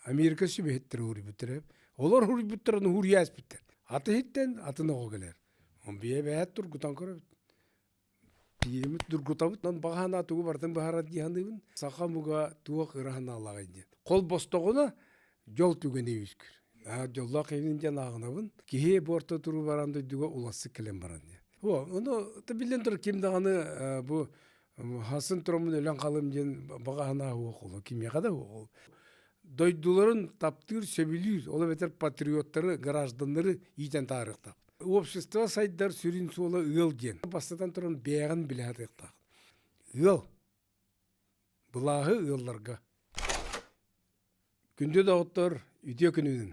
Америка сүбэһиттэрэ уруйбуттара. Олор уруйбуттарын уруйа испиттэр. Аты иһиттэн атын оҕо кэлэр. Он бэйэ бэйэт тургутан көрөбүт. Тиийимит тургутабыт. Он баҕаһана тугу барытын быһаарар дии саныыбын. Саха омуга туох ыра санаалааҕый диэн. Холбостоҕуна дьол түгэнэ үөскүүр. Дьоллоох киһибин диэн ааҕынабын. Киһи бу орто туруу баран дойдуга улассык кэлэн баран диэн. Ону биллэн турар ким даҕаны бу хасын тураммын өлөн халым диэн баҕа санаа суох ол кимиэхэ да суох ол. Дойдуларын таптыыр, сөбүлүүр, ол эбэтэр патриоттары, гражданнары иитэн таарыахтаах. Общество сайдар сүрүн суола ыал диэн. Бастатан туран бэйэҕин билэ сатыахтаах. Ыал. Былааһы ыалларга. Күндү доҕоттор, үтүө күнүнэн!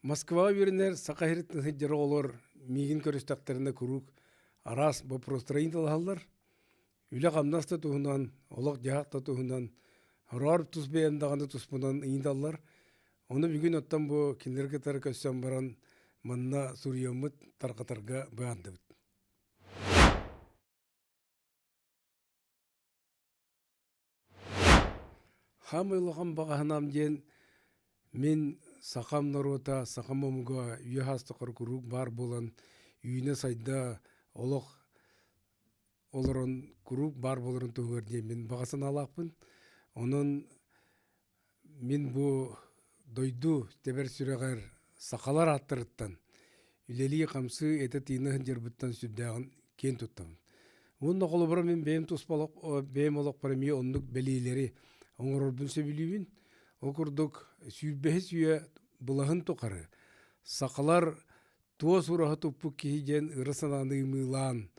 Москваҕа үөрэнэр Саха сириттэн сылдьар оҕолор миигин көрүстэхтэринэ куруук араас боппуруостары ыйыталаһаллар. Үлэ-хамнас да туһунан, олох-дьаһах да туһунан, сороҕор тус бэйэм даҕаны туспунан ыйыталлар. Ону бүгүн оттон бу кинилэри кытары көрсөн баран манна суруйаммыт тарҕатарга быһаардыбыт. Хаамай улахан баҕаһынаам диэн мин сахам норуота, сахам омуга үйэ саас тухары куруук баар буолан үүнэ-сайда олох олорон куруук баар буоларын туһугар диэн мин баҕа санаалаахпын. Онон мин бу дойду тэбэр сүрэҕэр сахалар ааттарыттан үлэлии-хамсыы этэ-тыына сылдьарбыттан сүрдээҕин киэн туттабын. Уонна холобура мин бэйэм туспа бэйэм олохпор эмиэ оннук бэлиэлэри оҥорорбун сөбүлүүбүн. Ол курдук сүүрбэһис үйэ былаһын тухары сахалар туос ураһа туппут киһи диэн ыра санааны ымыылаан,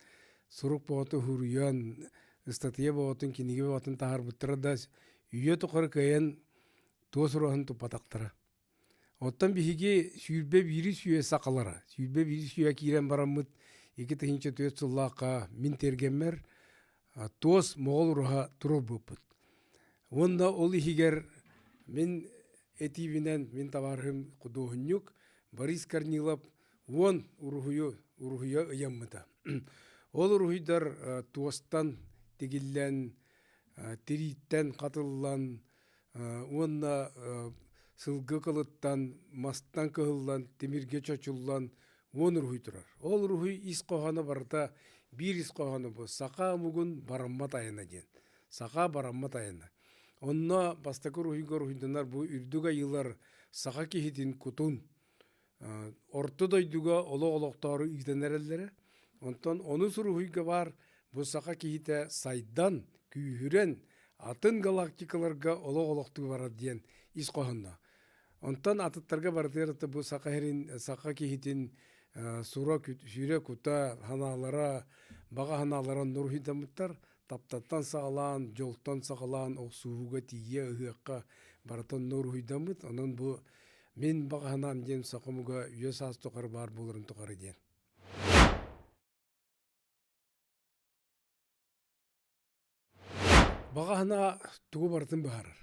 сурук бөҕөтө уһуруйан, ыстатыйа бөҕөтүн, кинигэ бөҕөтүн таһаарбыттара да үйэ тухары кыайан туос ураһын туппатахтара. Оттон биһиги 21 үйэ сахалара, 21 үйэ киирэн бараммыт 2004 сыллаахха мин тиэргэммэр туос моҕол ураһа туруорбуппут. Уонна ол иһигэр мин этиибинэн мин табаарыһым худуоһунньук Борис Корнилов 10 уруһуйу уруһуйа ыйаммыта. Ол уруһуйдар туостан тигиллэн, тирииттэн хатыллан уонна сылгы кылыттан, мастан кыһыллан, тимиргэ чочуллан 10 уруһуй турар. Ол уруһуй ис хоһооно барыта биир ис хоһооно бу саха омугун бараммат айана диэн. Саха бараммат айана. Онно бастакы уруһуйга уруһуйданар бу үрдүк айыылар саха киһитин кутун орто дойдуга олох олохтоору ыытан эрэллэрэ. Онтон онус уруһуйга баар бу саха киһитэ сайдан, күүһүрэн, атын галактикаларга олох олохтуу барар диэн ис хоһоонноох. Онтон атыттарга барытыгар бу саха сирин, саха киһитин сура, сүүрэ кута, санаалара, баҕа санаалара онно уруһуйдаммыттар. Тапталтан саҕалаан, дьолтон саҕалаан, охсуһууга тиийэ ыһыахха барыта онно уруһуйдаммыт. Онон бу мин баҕа санаам диэн саха омуга үйэ саас тухары баар буоларын тухары диэн. Баҕа санаа тугу барытын быһаарар.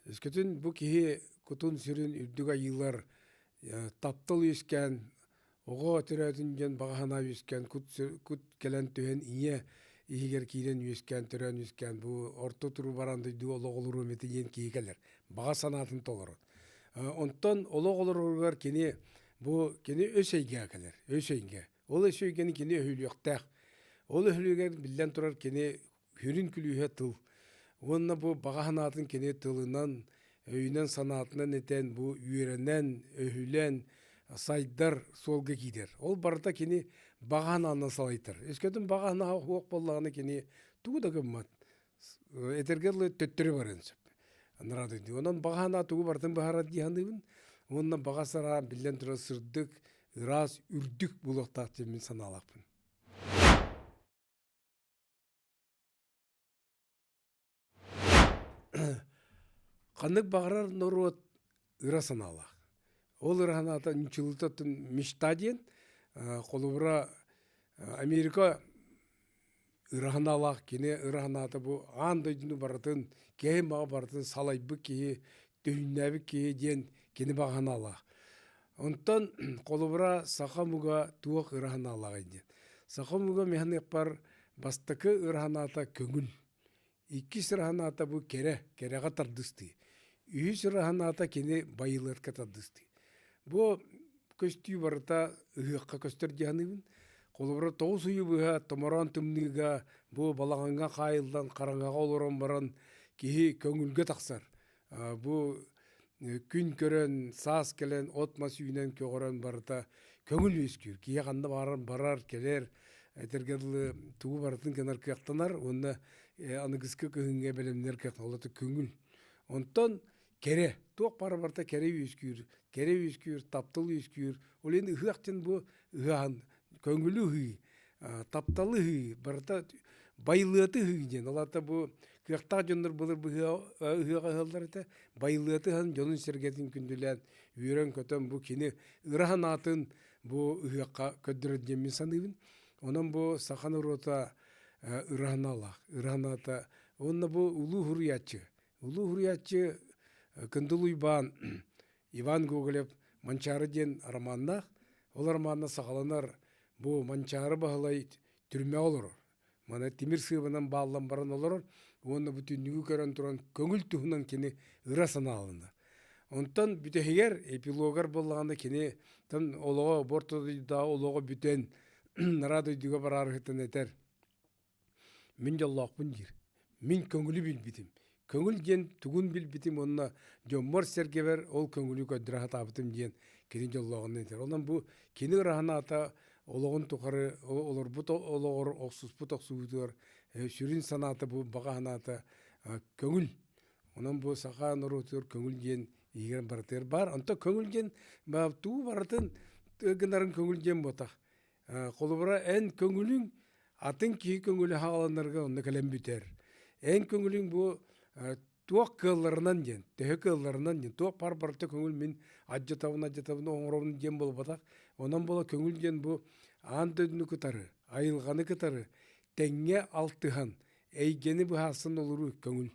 Өскөтүн бу киһи кутун-сүрүн үрдүк айыылар таптал үөскээн, оҕо төрөөтүн диэн баҕа санаа үөскээн, кут кэлэн түһэн ийэ иһигэр киирэн үөскээн, төрөөн үөскээн бу орто туруу баран дойду олох олоруом этэ диэн киһи кэлэр. Баҕа санаатын толорор. Онтон олох олороругар кини бу кини өс эйгэҕэ кэлэр, өс эйгэ. Ол өс эйгэни кини өһүлүөхтээх. Ол өһүлүгэр биллэн турар кини сүрүн күлүүһэ тыл. Уонна бу баҕа санаатын кини тылынан, өйүнэн-санаатынан этэн, бу үөрэнэн, өһүлэн, сайдар суолга киирэр. Ол барыта кини баҕа санаанан салайтар. Өскөтүн баҕа санаа суох буоллаҕына кини тугу да гыммат. Этэргэ дылы төттөрү барыан сөп. Анараа дойду. Онон баҕа санаа тугу барытын быһаарар дии саныыбын. Уонна баҕа санаа биллэн турар сырдык, ыраас, үрдүк буолуохтаах диэн мин санаалаахпын. Ханнык баҕарар норуот ыра санаалаах. Ол ыра санаата ньуччалыыта мечта диэн, холобура Америка ыра санаалаах, кини ыра санаата бу аан дойдуну барытын, киһи баҕа барытын салайбыт киһи, төһүүннээбит киһи диэн кини баҕа санаалаах. Онтон холобура саха омуга туох ыра санаалааҕый диэн. Саха омуга мин саныахпар бастакы ыра санаата көҥүл. Иккис ыраһанаата бу кэрэ, кэрэҕэ тардыстыы. Үһүс ыраһанаата кини байылыатка тардыстыы. Бу көстүү барыта ыһыахха көстөр дии саныыбын. Холобура, 9 ыйы быһа томороон тымныыга бу балаҕаҥҥа хаайыллан хараҥаҕа олорон баран киһи көҥүлгэ тахсар. Бу күн көрөн, саас кэлэн, от-мас үүнэн көҕөрөн барыта көҥүл үөскүүр. Киһи ханна баҕарар барар, кэлэр, этэргэ дылы тугу барытын гынар кыахтанар уонна аныгыскы кыһыҥҥа бэлэмнэр кыахтанар. Ол көҥүл. Онтон кэрэ, туох баар барыта кэрэ үөскүүр, кэрэ үөскүүр, таптал үөскүүр. Ол иһин ыһыах диэн бу ыһыаһын көҥүлү ыһыы, тапталы ыһыы, барыта байылыаты ыһыы диэн. Ол аата бу кыахтаах дьоннор былыр ыһыаҕа ыһаллар этэ. Байылыаты ыһан дьонун-сэргэтин күндүлээн, үөрэн-көтөн бу кини ыра санаатын бу ыһыахха көрдөрөр диэн мин саныыбын. Онон бу саха норуота ыра санаалаах, ыра санаата уонна бу улуу суруйааччы Улуу суруйааччы Кындыл Уйбаан Иван Гоголев «Манчаары» диэн романнаах. Ол романна саҕаланар бу Манчаары Баһылай түрмэҕэ олорор. Маны тимир сыабынан бааллан баран олорор уонна бу түннүгү көрөн туран көҥүл туһунан кини ыра санааланар. Онтон бүтэһигэр эпилогар буоллаҕына кини тан олоҕо борто дойдутааҕы олоҕо бүтэн нара дойдуга бараарыһыттан этэр Мин дьоллоохпун диир. Мин көҥүлү билбитим. Көҥүл диэн тугун билбитим уонна дьоммор-сэргэбэр ол көҥүлү көрдөрө сатаабытым диэн кини дьоллооҕун этэр. Онон бу кини ыраһанаата олоҕун тухары олорбут олоҕор охсуспут охсуһуутугар сүрүн санаата бу баҕа санаата көҥүл. Онон бу саха норуотугар көҥүл диэн иһигэр барытыгар баар. Онтон көҥүл диэн тугу барытын гынарын көҥүл диэн буотах. Холобура, эн көҥүлүҥ атын киһи көҥүлэ хааланарга онно кэлэн бүтэр. Эн көҥүлүҥ бу туох кыалларынан диэн, төһө кыалларынан диэн, туох баар барыта көҥүл мин адьатабын, адьатабын оҥоробун диэн буолбатах. Онон буола көҥүл диэн бу аан дойдуну кытары, айылҕаны кытары тэҥҥэ алтыһан, эйгэни быһаарсан олоруу көҥүл.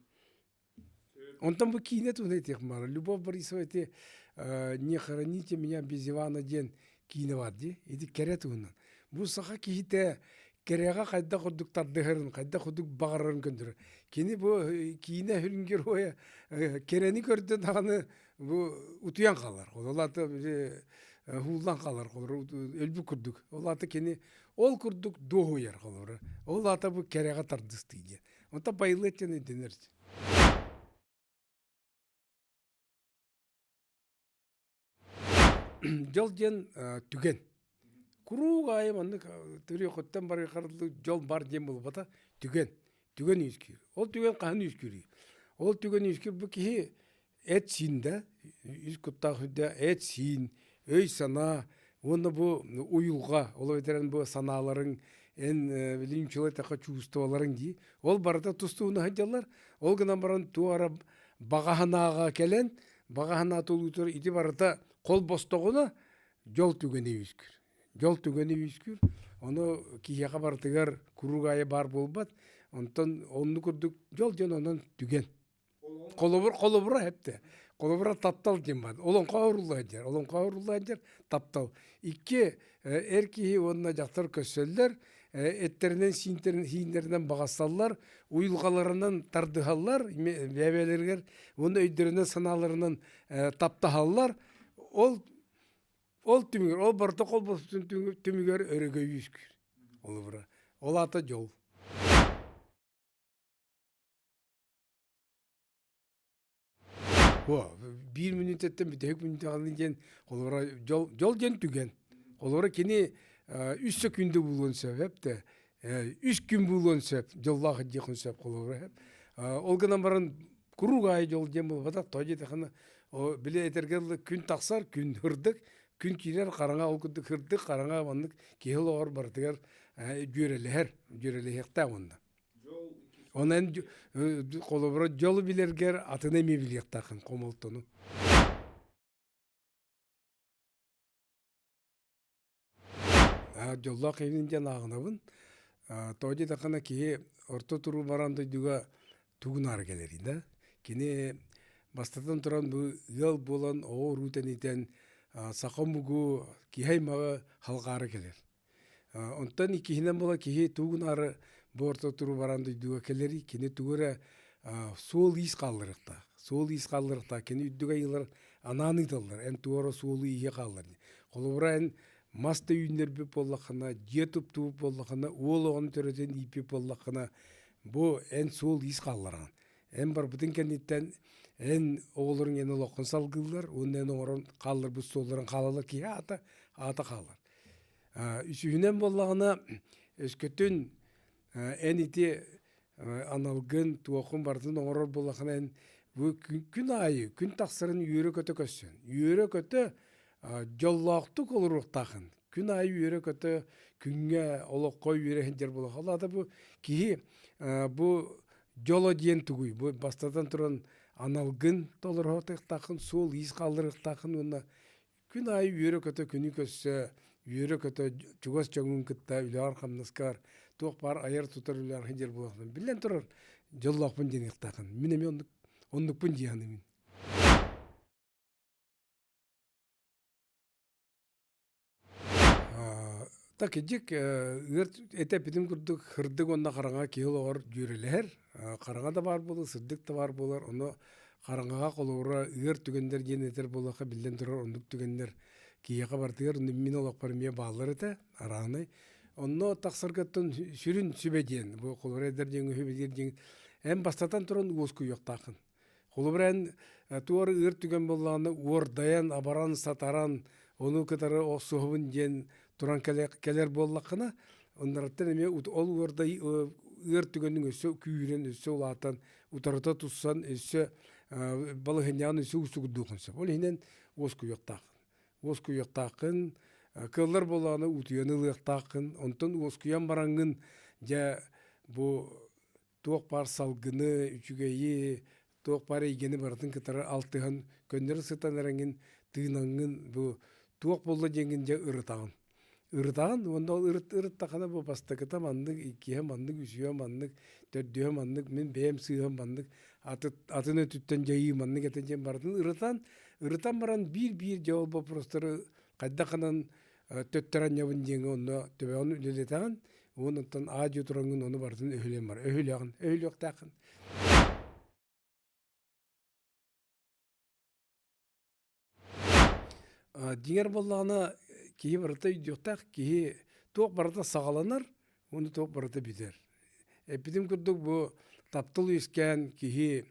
Онтон бу киинэ туһунан этиэх баара. Любовь Борисова ити «Не хороните меня без Ивана» диэн киинэ бар дии. Ити кэрэ туһунан. Бу саха киһитэ кэрэҕэ хайдах курдук тардыһарын, хайдах курдук баҕарарын көрдөрөр. Кини бу киинэ сүрүн геройа кэрэни көрдө даҕаны бу утуйан хаалар. Ол аата һууллан хаалар, өлбүт курдук. Ол аата кини ол курдук дуоһуйар холобура. Ол аата бу кэрэҕэ тардыстыы диэн. Онтон байылыат диэн өйдөнөр. Дьол диэн түгэн. Куруук аайы маннык төрүөхүттэн барыахарыллыы дьол бар диэн буолбата түгэн. Түгэн үөскүүр. Ол түгэн хаһан үөскүүрүй? Ол түгэн үөскүүр бу киһи эт-сиин да, үс куттаах үрдэ эт-сиин, өй-санаа уонна бу уйулҕа, ол эбэтэр бу санааларыҥ, эн билигин человек чувстволарыҥ дии. Ол барыта тус-туһунан сылдьаллар. Ол гынан баран туох эрэ баҕа санааҕа кэлэн, баҕа санаа толуутугар ити барыта холбостоҕуна дьол түгэнэ үөскүүр. Дьол түгэнэ үөскүүр. Ону киһиэхэ барытыгар куруук аайы баар буолбат. Онтон оннук курдук дьол диэн онон түгэн. Холобур, холобура эптэ. Холобура таптал диэн бар. Олоҥхо оһорулла сылдьар. Олоҥхо оһорулла сылдьар таптал. Икки эр киһи уонна дьахтар көрсөллөр, эттэринэн сииннэринэн баҕассаллар, уйулҕаларынан тардыһаллар, бэйэлэригэр уонна өйдөрүнэн санааларынан таптаһаллар. Ол ол түмүгэр, ол барыта холбоспутун түмүгэр өрөгөй үөскүүр. Холобура. Ол аата дьол. Биир мүнүүтэттэн бүтэһик мүнүүтэҕин диэн холобура дьол, дьол диэн түгэн. Холобура кини үс сөкүүндэ буолуон сөп эптэ. Үс күн буолуон сөп, дьоллоох диэххин сөп холобура. Ол гынан баран куруук аайы дьол диэн буолбатах. Тоҕо диэтэххинэ били этэргэ дылы күн тахсар, күн ырдык, күн киирэр хараҥа ол курдук ырдык, хараҥа маннык киһи олоҕор барытыгар дьүөрэлэһэр, дьүөрэлэһиэхтээх уонна. Онон холобура дьолу билэргэр атыны эмиэ билиэхтааххын хомолтону. Дьоллоох киһибин диэн ааҕынабын. Тоҕо диэтэххинэ киһи орто туруу баран дойдуга тугун аара кэлэрий да. Кини бастатан туран бу ыал буолан оҕо-уруу тэнитэн саха омугу киһи аймаҕы халҕаара кэлэр. Онтон иккиһинэн буола киһи тугун ары бу орто туру баран дойдуга кэлэрий кини тугу эрэ суол-иис хаалларыахтаах. Суол-иис хаалларыахтаах. Кини үрдүк айыылар анаан ыыталлар. Эн туора суолу-ииһи хааллар. Холобура эн мас да үүннэрбит буоллаххына, дьиэ туттубут буоллаххына, уол оҕону төрөтөн ииппит буоллаххына, бу эн суол-иис хааллараҕын. Эн барбытын кэнниттэн эн оҕолоруҥ эн олоххун салгыыллар уонна эн оҥорон хаалларбыт суолларын хаалаллар киһи аата аата хаалар. Үсүһүнэн буоллаҕына, өскөтүн эн ити аналгын, туоххун барытын оҥорор буоллаххына эн бу күн аайы күн тахсарын үөрэ-көтө көрсөн, үөрэ-көтө дьоллоохтук олоруохтааххын. Күн аайы үөрэ-көтө күҥҥэ, олоххо үөрэ сылдьар буоллахха. Ол аата бу киһи бу дьоло диэн тугуй? Бу бастатан туран аналгын толоруохтааххын, суол-иис хаалларыахтааххын уонна күн аайы үөрэ-көтө күнү көрсө, үөрэ-көтө чугас дьоҥҥун кытта үлэҕэр-хамнаскар туох баар айар-тутар үлэҕэр сылдьар буолуохтааххын. Биллэн турар, дьоллоохпун диэн Мин эмиэ оннук оннукпун дии саныыбын. Так кырдьык ыар этэ эппитим курдук сырдык уонна хараҥа киһи олоҕор дьүөрэлэһэр. Хараҥа да баар буолар, сырдык да баар буолар. Ону хараҥаҕа холобура ыар түгэннэр диэн этэр буоллахха, биллэн турар оннук түгэннэр киһиэхэ барытыгар мин олохпор эмиэ бааллар этэ, арааһынай. Онно тахсаргыттан сүрүн сүбэ диэн, бу холобура эдэр дьоҥҥо сүбэлиир диэн, эн бастатан туран уоскуйуохтааххын. Холобура эн туора ыар түгэн буоллаҕына уордайан, абаран, сатаран, ону кытары охсуһабын диэн туран кэлэр буоллаххына, оннораттан эмиэ ол уордай ыар түгэниҥ өссө күүһүрэн, өссө улаатан, утарыта туссан, өссө балаһыанньаҕын өссө уустугурдуоххун сөп. Ол иһинэн уоскуйуохтааххын. Уоскуйуохтааххын, кыаллар буоллаҕына утуйан ылыахтааххын, онтон уоскуйан бараҥҥын дьэ бу туох баар салгыны, үчүгэйи, туох баар эйгэни барытын кытары алтыһан, көннөрү сытан эрэҥҥин, тыынаҥҥын бу туох буолла диэҥҥин дьэ ырытаҕын. Ырытаҕын уонна ол ырыттаххына бу бастакыта маннык, иккиһэ маннык, үсүһэ маннык, төрдүһэ маннык, мин бэйэм сыыһам маннык, атын өттүттэн дьайыы маннык этэ диэн барытын ырытан, ырытан баран биир-биир дьэ ол боппуруостары хайдах гынан төттөрү анньабын диэҥҥэ онно төбөҕүн үлэлэтэҕин уонна оттон аа-дьуо тураҥҥын ону барытын өһүлэн бар өһүлэҕин өһүлүөхтээххин. Дьиҥэр буоллаҕына киһи барыта өйдүөхтээх киһи туох барыта саҕаланар уонна туох барыта бүтэр. Эппитим курдук бу таптал үөскээн киһи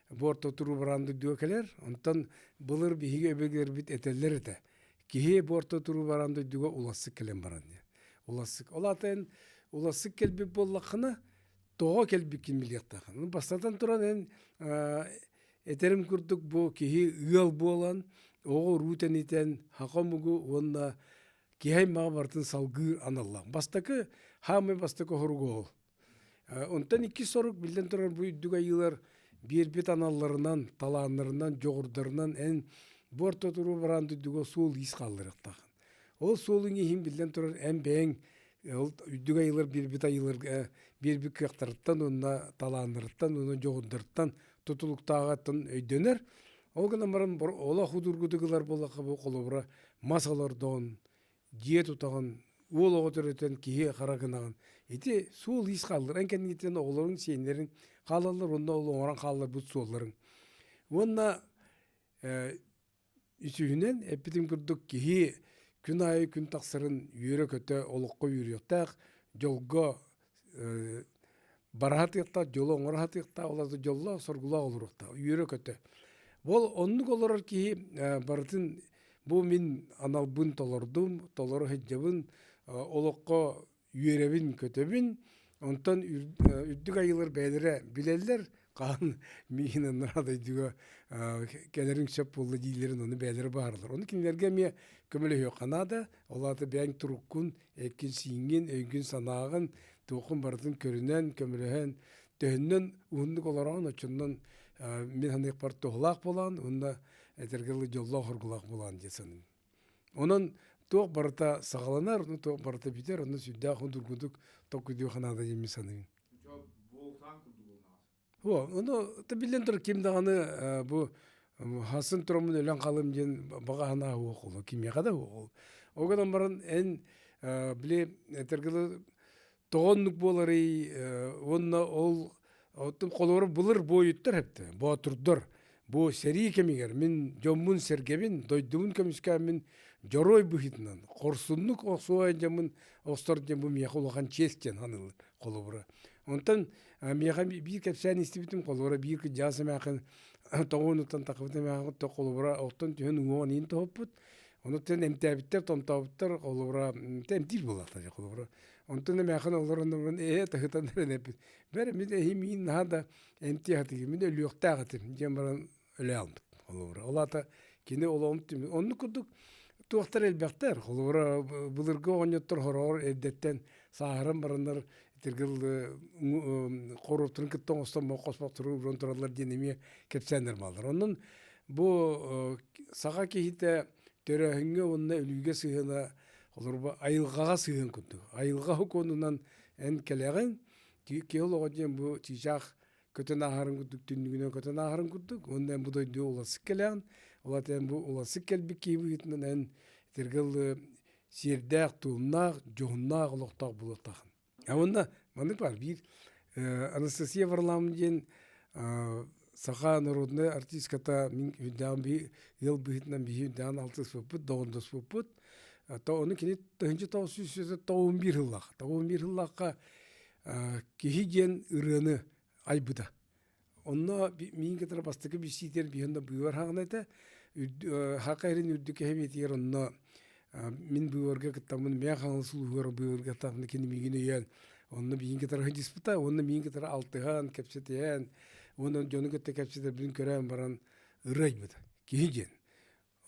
бу орто туруу бараан дойдуга кэлэр. Онтон былыр биһиги өбүгэлэрбит этэллэр этэ. Киһи бу орто туруу бараан дойдуга улассык кэлэн баран диэн. Улассык. Ол аата эн улассык кэлбит буоллаххына, тоҕо кэлбиккин билиэхтээххин. Бастатан туран эн этэрим курдук бу киһи ыал буолан, оҕо-уруу тэнитэн, саха омугу уонна киһи аймаҕы барытын салгыыр аналлаах. Бастакы, хаамай бастакы хоругу ол. Онтон иккис сорук, биллэн турар, бу үрдүк айыылар биэрбит аналларынан, талааннарынан, дьоҕурдарынан эн бу орто туруу бараан дойдуга суол-иис хаалларыахтааххын. Ол суолуҥ иһин, биллэн турар, эн бэйэҥ ол үрдүк айыылар биэрбит айыыларга биэрбит кыахтарыттан уонна талааннарыттан уонна дьоҕурдарыттан тутулуктааҕыттан өйдөнөр. Ол гынан баран олох удургутук ылар буоллахха бу холобура мас олордоҕун, дьиэ тутаҕын, уол оҕо төрөтөн киһи хара гынаҕын. Ити суол-иис хааллар. Эн кэнниттэн оҕолоруҥ, сиэннэриҥ хаалаллар уонна ол оҥорон хаалларбыт суолларыҥ. Уонна үсүһүнэн эппитим курдук киһи күн аайы күн тахсарын үөрэ-көтө олоххо үөрүөхтээх, дьолго бара сатыахтаах, дьолу оҥоро сатыахтаах, ол аата дьоллоох, соргулаах олоруохтаах, үөрэ-көтө. Ол оннук олорор киһи барытын бу мин аналбын толордум, толоро сылдьабын, олоххо үөрэбин, көтөбүн, онтон үрдүк айыылар бэйэлэрэ билэллэр, хаһан миигин анараа дойдуга кэлэриҥ сөп буолла дииллэрин ону бэйэлэрэ баһараллар. Ону кинилэргэ эмиэ көмөлөһүөххэ наада. Ол аата бэйэҥ туруккун, эккин-сииҥҥин, өйгүн-санааҕын, туоххун барытын көрүнэн, көмөлөһөн, төһөннөн уһуннук олороҕун, оччонон мин саныахпар туһалаах буолаҕын уонна этэргэ дылы дьоллоох-хоргулаах буолаҕын диэн саныыбын. Онон туох барыта саҕаланар, онно туох барыта бүтэр, онно сүрдээх судургутук толкуйдуохха наада диэн мин саныыбын. О, ону биллэн турар ким даҕаны бу хасын тураммын өлөн халым диэн баҕа санаа суох ол кимиэхэ да суох ол. Ол гынан баран эн били этэргэ дылы. Тоҕо оннук буоларый уонна ол оттон холобура былыр буойуттар эптэ боотурдар бу сэрии кэмигэр мин дьоммун-сэргэбин, дойдубун көмүскээммин дьоруой быһыытынан хорсуннук охсуһан дьоммун охсор диэн бу миэхэ улахан чиэс диэн саныыллар холобура. Онтон миэхэ биир кэпсээн истибитим холобура биир кырдьаҕас эмээхин тоҕуонуттан тахыбыт эмээхин холобура оттон түһэн уҥуоҕун иин тоһуппут. Онуттан эмтээбиттэр, томтообуттар холобура эмтиир буоллахтар холобура. Онтон эмээхин олорон олорон ээ таһытан эрэн эппит. Бэр мин эһи миин наһаа да эмтии хатыгы мин өлүөхтээх этим диэн баран өлө албыт холобура. Ол аата кини олоҕун түмүк оннук курдук туохтар элбэхтэр. Холобура былыргы оҕонньоттор хороҕор эрдэттэн сааһыран бараннар итиргил хоруоптарын кытта оҥостон хоспохтору уран тураллар диэн эмиэ кэпсээннэр бааллар. Онон бу саха киһитэ төрөөһүҥҥэ уонна өлүүгэ сыһыана Олорбо айылҕаҕа сыһыан курдук. Айылҕа сокуонунан эн кэлэҕин, киһи олоҕо диэн бу чыычаах көтөн ааһарын курдук, түннүгүнэн көтөн ааһарын курдук. Уонна эн бу дойдуга уларсык кэлэҕин. Ол аата эн бу уларсык кэлбит киһи быһыытынан эн итиргэл сиэрдээх, туомнаах, дьоһуннаах олохтоох буолуохтааххын. А уонна маннык баар биир Анастасия Варлам диэн саха народнай артистката мин үрдээн би ыал быһыытынан биһи үрдээн алтыспыппыт, доҕордоспуппут. То ону кини 1991 сыллаах. 91 сыллаахха киһи диэн ырыаны айбыта. Онно миин кытары бастакы билсиитигэр биһиэнэ быыбар хаҕына этэ. Хака эрин үрдүк эһэбиэтигэр онно мин быыбарга кыттаммын Мэҥэ Хаҥалас улууһугар быыбарга кыттаммын кини миигин өйөөн онно миигин кытары сылдьыспыта уонна миигин кытары алтыһан кэпсэтиһэн уонна дьону кытта кэпсэтэрбин көрөн баран ырыа айбыта киһи диэн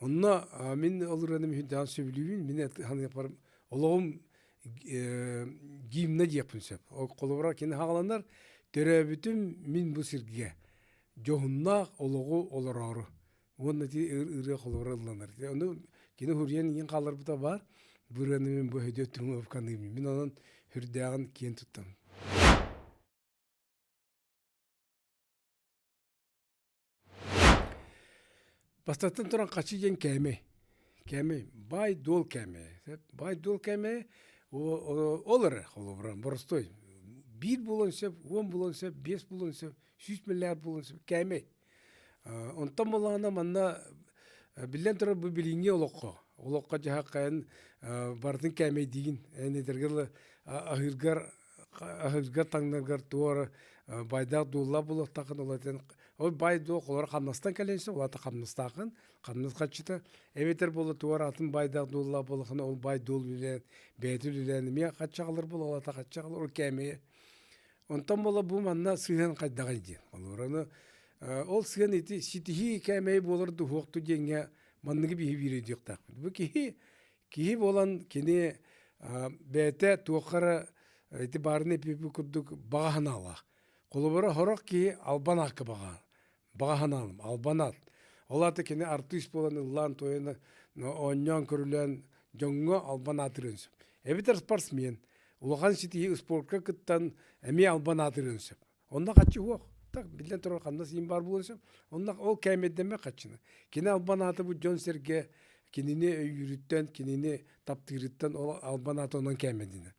Онно мин ол ырыаны мүһүндэҕин сөбүлүүбүн. Мин саныахпар олоҕум гимнэ диэхпин сөп. Холобура кини хаҕаланар төрөөбүтүм мин бу сиргэ дьоһуннаах олоҕу олороору. Уонна ити ырыа холобура ылланар. Ону кини хуруйан иин хаалларбыта баар. Бу ырыаны мин бу өйдө түҥ Мин онон хүрдээҕин киэн туттабын. Бастатан туран хачы диэн кээмэй. Кээмэй, баай-дуол кээмэйэ. Баай-дуол кээмэйэ ол эрэ холобура боростуой. Биир буолуон сөп, уон буолуон сөп, биэс буолуон сөп, 100 миллиард буолуон сөп кээмэй. Онтон буоллаҕына манна биллэн турар бу билиҥҥи олоххо, олоххо дьаһахха эн барытын кээмэйдиигин. Эн этэргэ дылы аһыыргар аһыыргар таҥнаргар туора байдаах дуоллаах буолуохтааххын ол этэн ол баай дуол холоро хамнастан кэлэн ол ата хамнастааххын хамнас харчыта эбэтэр буола туора атын байдаах дуоллаах буоллаххына ол баай дуол үлэлээн бэйэтэ үлэлээн эмиэ хачча аҕалар буола ол ата хачча аҕалар ол кээмэйэ онтон буола бу манна сыһыан хайдаҕый диэн олору ол сыһыан ити ситиһии кээмэйи буолар дуһуохту диэҥҥэ манныгы биһи биир өйдүөхтээхпит бу киһи Киһи буолан кини бэйэтэ туохха эрэ ити баарын эппиппит курдук баҕа санаалаах. Холобура, сорох киһи албан аакка баҕа, баҕа санаалым, албан аат. Ол аата кини артыыс буолан ыллаан-туойан, оонньоон-көрүлээн дьоҥҥо албан аатырыан сөп. Эбэтэр спортсмен, улахан ситиһии спортка кыттан эмиэ албан аатырыан сөп. Онно хаччы суох. Так, биллэн турар, ханна сиин баар буолуон сөп. Онно ол кээмэйдэммэт хаччыны. Кини албан ааты бу дьон-сэргэ кинини өйүүрүттэн, кинини таптыырыттан ол албан ааты онон кээмэйдэнэр.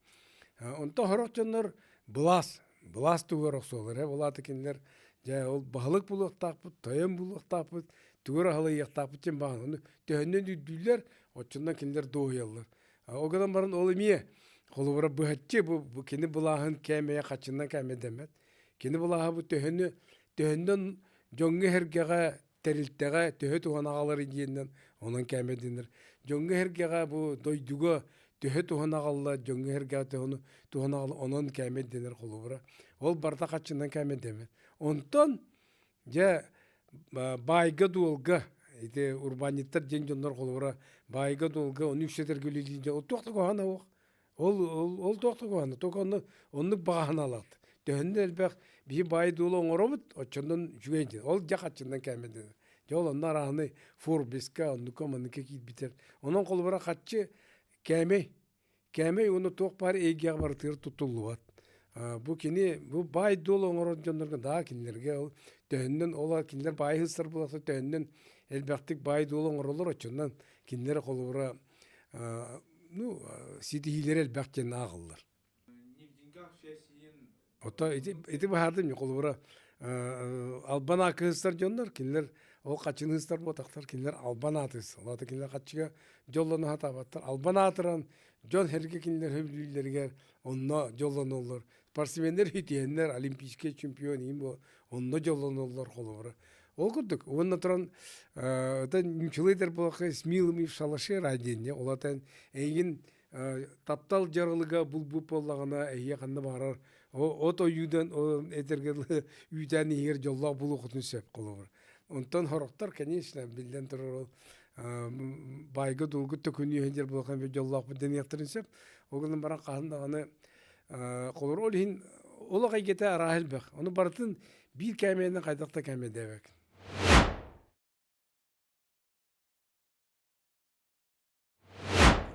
Онтон сорох дьоннор былаас, былаас туһугар охсуоллар. Ол аата кинилэр дьэ ол баһылык булуохтаахпыт, тойон булуохтаахпыт, тугу эрэ халыйыахтаахпыт диэн баҕана. Ону төһөннөн үрдүүллэр, оччонон кинилэр дуоһуйаллар. Ол гынан баран ол эмиэ холобура быһаччы бу кини былааһын кээмэйэ хаччынан кээмэйдэммэт. Кини былааһа бу төһөнү төһөннөн дьоҥҥо-сэргэҕэ тэрилтэҕэ төһө туһаны аҕалар диэннэн онон кээмэйдэнэр. Дьоҥҥо-сэргэҕэ бу дойдуга төһө туһаны аҕалла, дьоҥҥо-сэргэҕэ төһөнү туһаны аҕалла онон кээмэйдэнэр холобура. Ол барыта хаччынан кээмэйдэммэт. Онтон Дьэ, баайга-дуолга ити урбаанньыттар диэн дьоннор холобура баайга-дуолга ону үксэтэргэ үлэлиир дьон туох да куһаҕана суох. Ол ол туох да куһаҕана, только онно оннук баҕа санаалаахтар. Төһөннө элбэх биһи баай-дуолу оҥоробут, оччонон үчүгэй диэн. Ол дьэ хаччынан кээмэйдэнэр. Дьэ ол онно арааһынай Форбеска, оннукка манныкка киирбитэр. Онон холобура хаччы кээмэй Кээмэй уонна туох баар эйгэҕэ барытыгар туттуллубат. Бу кини бу баай-дуол оҥорор дьоннорго да кинилэргэ ол төһөннөн ол кинилэр баай сыстар буоллахтар төһөннөн элбэхтик баай-дуол оҥороллор оччонон кинилэр холобура ну ситиһиилэрэ элбэх диэн ааҕыллар. Не в деньгах. Ото ити ити быһаардым холобура албан аакыһыстар дьоннор кинилэр ол хаччыныыстар буотахтар кинилэр албан аатыс олата кинилэр хаччыга дьоллону хатаабаттар албан аатыран дьон эргэ кинилэр сөбүлүүллэригэр онно дьоллоноллор спортсменнэр үтүөннэр олимпийский чемпион иин бу онно дьоллоноллор холобура ол курдук уонна туран это ньучулайдар буолаха с милыми в шалаше райденне олатан эйигин таптал дьаралыга булбут буоллаҕына эһиэ ханна баҕарар от ойуудан этэргэ дылы үүтээн иһигэр дьоллоох булуохутун сөп холобур онтон сорохтор конечно биллэн турар ол баайга дуулгут төкүнүү иһин буолхан дьоллоохпут дэниэхтэрин сөп ол гынан баран хаһан даҕаны холобур ол иһин олох эйгэтэ арааһа элбэх ону барытын биир кээмэйинэн хайдах да кээмэйдээбэккин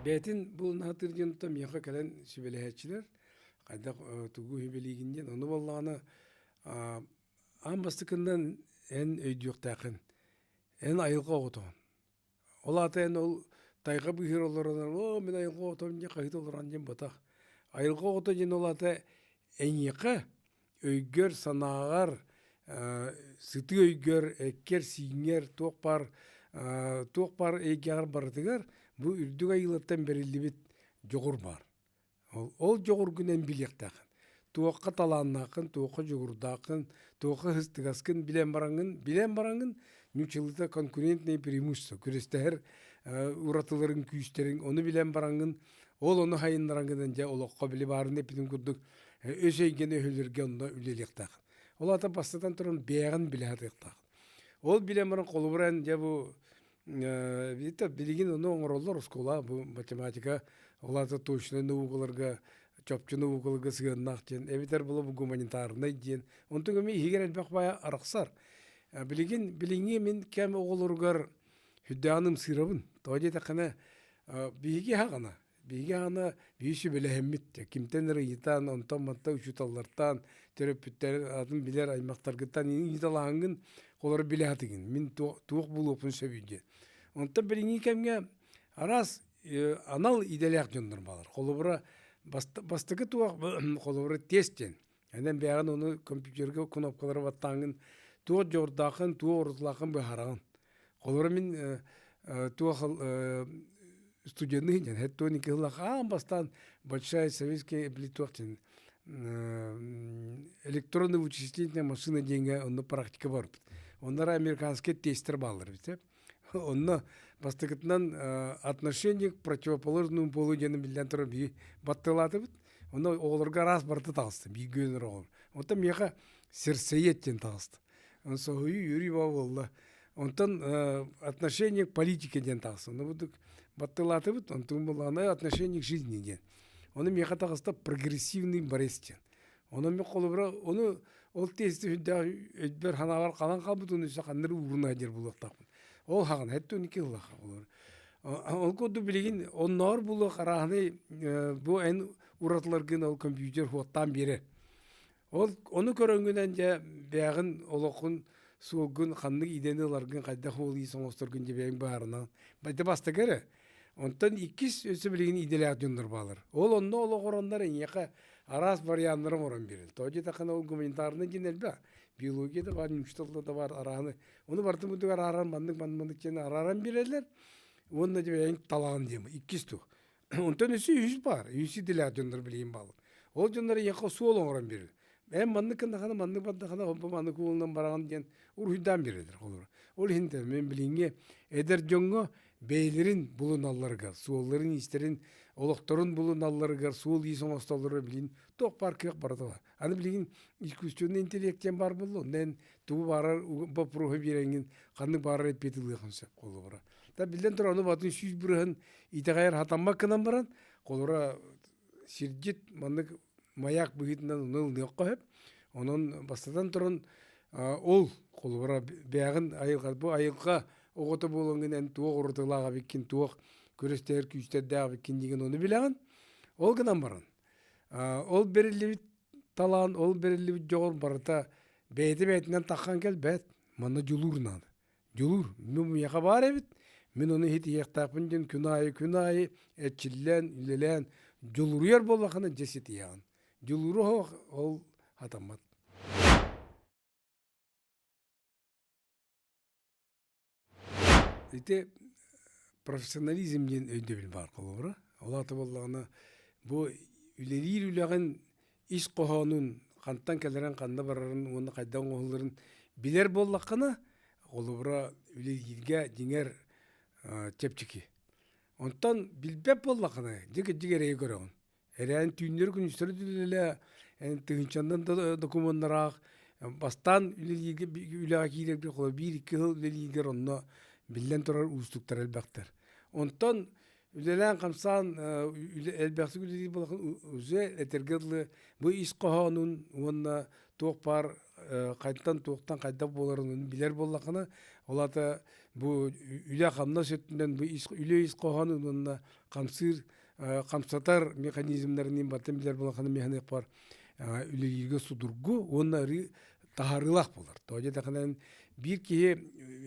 Бэйэтин булунаһатыыр дьонтон миэхэ кэлэн сүбэлэһээччилэр, хайдах тугу сүбэлиигин диэн. Ону буоллаҕына аан бастакыннан эн өйдүөхтээххин. Эн айылҕа оҕотоҕун. Ол аата эн ол тайҕа быыһыгар олорон оо мин айылҕа оҕотом диэн хаһыыта олорон диэн буотах. Айылҕа оҕото диэн ол аата эйиэхэ өйгөр, санааҕар, сытыы өйгөр, эккэр-сииҥҥэр туох баар туох баар эйгэҕэр барытыгар бу үрдүк айыылартан бэриллибит дьоҕур баар. Ол дьоҕургун эн билиэхтээххин. Туохха талааннааххын, туохха дьоҕурдааххын, туохха сыстыгаскын билэн бараҥҥын, билэн бараҥҥын ньуччалыыта конкурентное преимущество күрэстэһэр уратыларын, күүстэрин ону билэн бараҥҥын, ол ону хайыннараҥҥын дьэ олоххо били баарын эппитим курдук өс эйгэни өһүлэргэ онно үлэлиэхтээх. Ол аата бастатан туран бэйэҕин билэ сатыахтаах. Ол билэн баран холобура эн дьэ бу билигин ону оҥороллор оскуола бу математика ол аата точнай наукаларга чопчу наукаларга сыһыаннаах диэн эбэтэр була бу гуманитарнай диэн онтон эмиэ иһигэр элбэх баайа арахсар. Билигин билиҥҥи мин кэм оҕолоругар сүрдээҕин ымсыырабын. Тоҕо диэтэххинэ биһиги аһаҕана Биһиги аны биир сүбэлэһэммит, кимтэн эрэ ыйытан, онтон-мантан учууталлартан, төрөппүттэр атын билэр аймахтаргыттан ыйыталаһаҥҥын олору билэ сатыгын. Мин туох булуохпун сөбүй диэн. Онтон билиҥҥи кэмҥэ араас анал идэлээх дьоннор бааллар. Холобура, бастакы туох холобура тест диэн. Энэн бэйэҕин ону компьютерга кнопкалары баттааҥҥын туох дьоҕурдааххын, туох орутулааххын быһаараҕын. Холобура мин туох студенный диэн хеттони кыһылах аан бастаан большая советская туох диэн электронно вычислительная машина диэҥҥэ онно практика барбыт. Оннор американскай тестер бааллар бит. Онно бастакытынан отношение к противоположному полу диэни биллэн турар биһи баттылаатыбыт. Онно оҕолорго араас барыта таҕыста, бииргэ үөнэр оҕолор. Онтон миэхэ сердцеед диэн таҕыста. Соһуйуу үөрүү баа буолла. Онтон отношение к политике диэн таҕыста. Ону бурдук баттылаатыбыт, онтун буллаҕына отношение к жизни диэн. Ону миэхэ таҕыста прогрессивный борец диэн. Онон мин холобура ону ол тиэсти сүрдээх өйбөр санаабар халан хаалбыт уну өссө ханнары ууруна диэр булуохтаахпын. Ол хаҕана хэттүн ики ыллаха олор. Ол курдук билигин онноор булуох арааһынай бу эн уратыларгын ол компьютер хуоттаан биэрэр. Ол ону көрөнгүнэн дьэ бэйэҕин олоххун суолгун ханнык идэни ыларгын хайдах уол иис оҥосторгун дьэ бэйэҥ быһаарынан байды бастакы эрэ. Онтон иккис өссө билигин идэлээх дьоннор баалар. Ол онно олоҕороннор эйиэхэ араас варианнары оҥорон биэрэр. Тоҕо диэтэххинэ ол гуманитарнай диэн элбэх. Биология да баар, ньуучча да баар арааһыны. Ону барытын курдук арааран маннык маннык диэн арааран биэрэллэр. Уонна дьэ бэйэҥ талаан диэн иккис туох. Онтон өссө үһүс баар. Үһүс идэлээх дьоннор билигин бааллар. Ол дьоннор эйиэхэ суол оҥорон биэрэр. Эн маннык гыннахына, маннык бардахына, онтон маннык уолунан бараҕын диэн уруһуйдаан биэрэллэр холобура. Ол иһин да мин билиҥҥи эдэр дьоҥҥо бэйэлэрин булуналларыгар, суолларын-иистэрин, олохторун булуналларыгар, суол-иис оҥостоллоругар билигин туох баар кыах барыта баар. Аны билигин искусственный интеллект диэн баар буолла, онно эн тугу баарар боппуруоһу биэрэҥҥин ханнык баарар эппиэт ылыаххын сөп холобура. Та биллэн турар, ону батын 100% итэҕэйэр хатаммат гынан баран, холобура сирдьит маннык маяк быһыытынан ону ылыныахха сөп. Онон бастатан туран ол холобура бэйэҕин айылҕа бу айылҕа оҕото буолаҥҥын эн туох уратылаах эбиккин, туох күрэстэһэр күүстэрдээх эбиккин диигин ону билэҕин. Ол гынан баран ол бэриллибит талаан, ол бэриллибит дьоҕур барыта бэйэтэ бэйэтинэн таххан кэлбэт. Манна дьулуур наада. Дьулуур, мин миэхэ баар эбит, мин ону иһитиһиэхтээхпин диэн күн аайы күн аайы эрчиллэн, үлэлээн дьулуруйар буоллаххына дьэ ситиһэҕин. Дьулууру ол хатаммат. Ити профессионализм диэн өйдөбүл баар холобура. Ол аата буоллаҕына бу үлэлиир үлэҕин ис хоһоонун хантан кэлэрин, ханна барарын уонна хайдах оҥоһулларын билэр буоллаххына, холобура үлэлииргэ дьиҥэр чэпчэки. Онтон билбэт буоллаххына, дьиҥ эрэйи көрөҕүн. Эрээн түүннэри күнүстэри үлэлээ тыһыынчаннан да докумуоннараах бастаан үлэлииргэ үлэҕэ киирэргэ холобур биир-икки сыл үлэлииргэр онно биллэн турар уустуктар элбэхтэр. Онтон үлэлээн-хамсаан элбэхтик үлэлиир буоллаххына уже этэргэ дылы бу ис хоһоонун уонна туох баар хантан туохтан хайдах буоларын билэр буоллаххына ол аата бу үлэ-хамнас өттүнэн бу үлэ ис хоһоонун уонна хамсыыр хамсатар механизмнарын бартын билэр буолаххына механиаппар үлэлииргэ судургу уонна таһаарыылаах буолар. Тоҕо диэтэхинэн биир киһи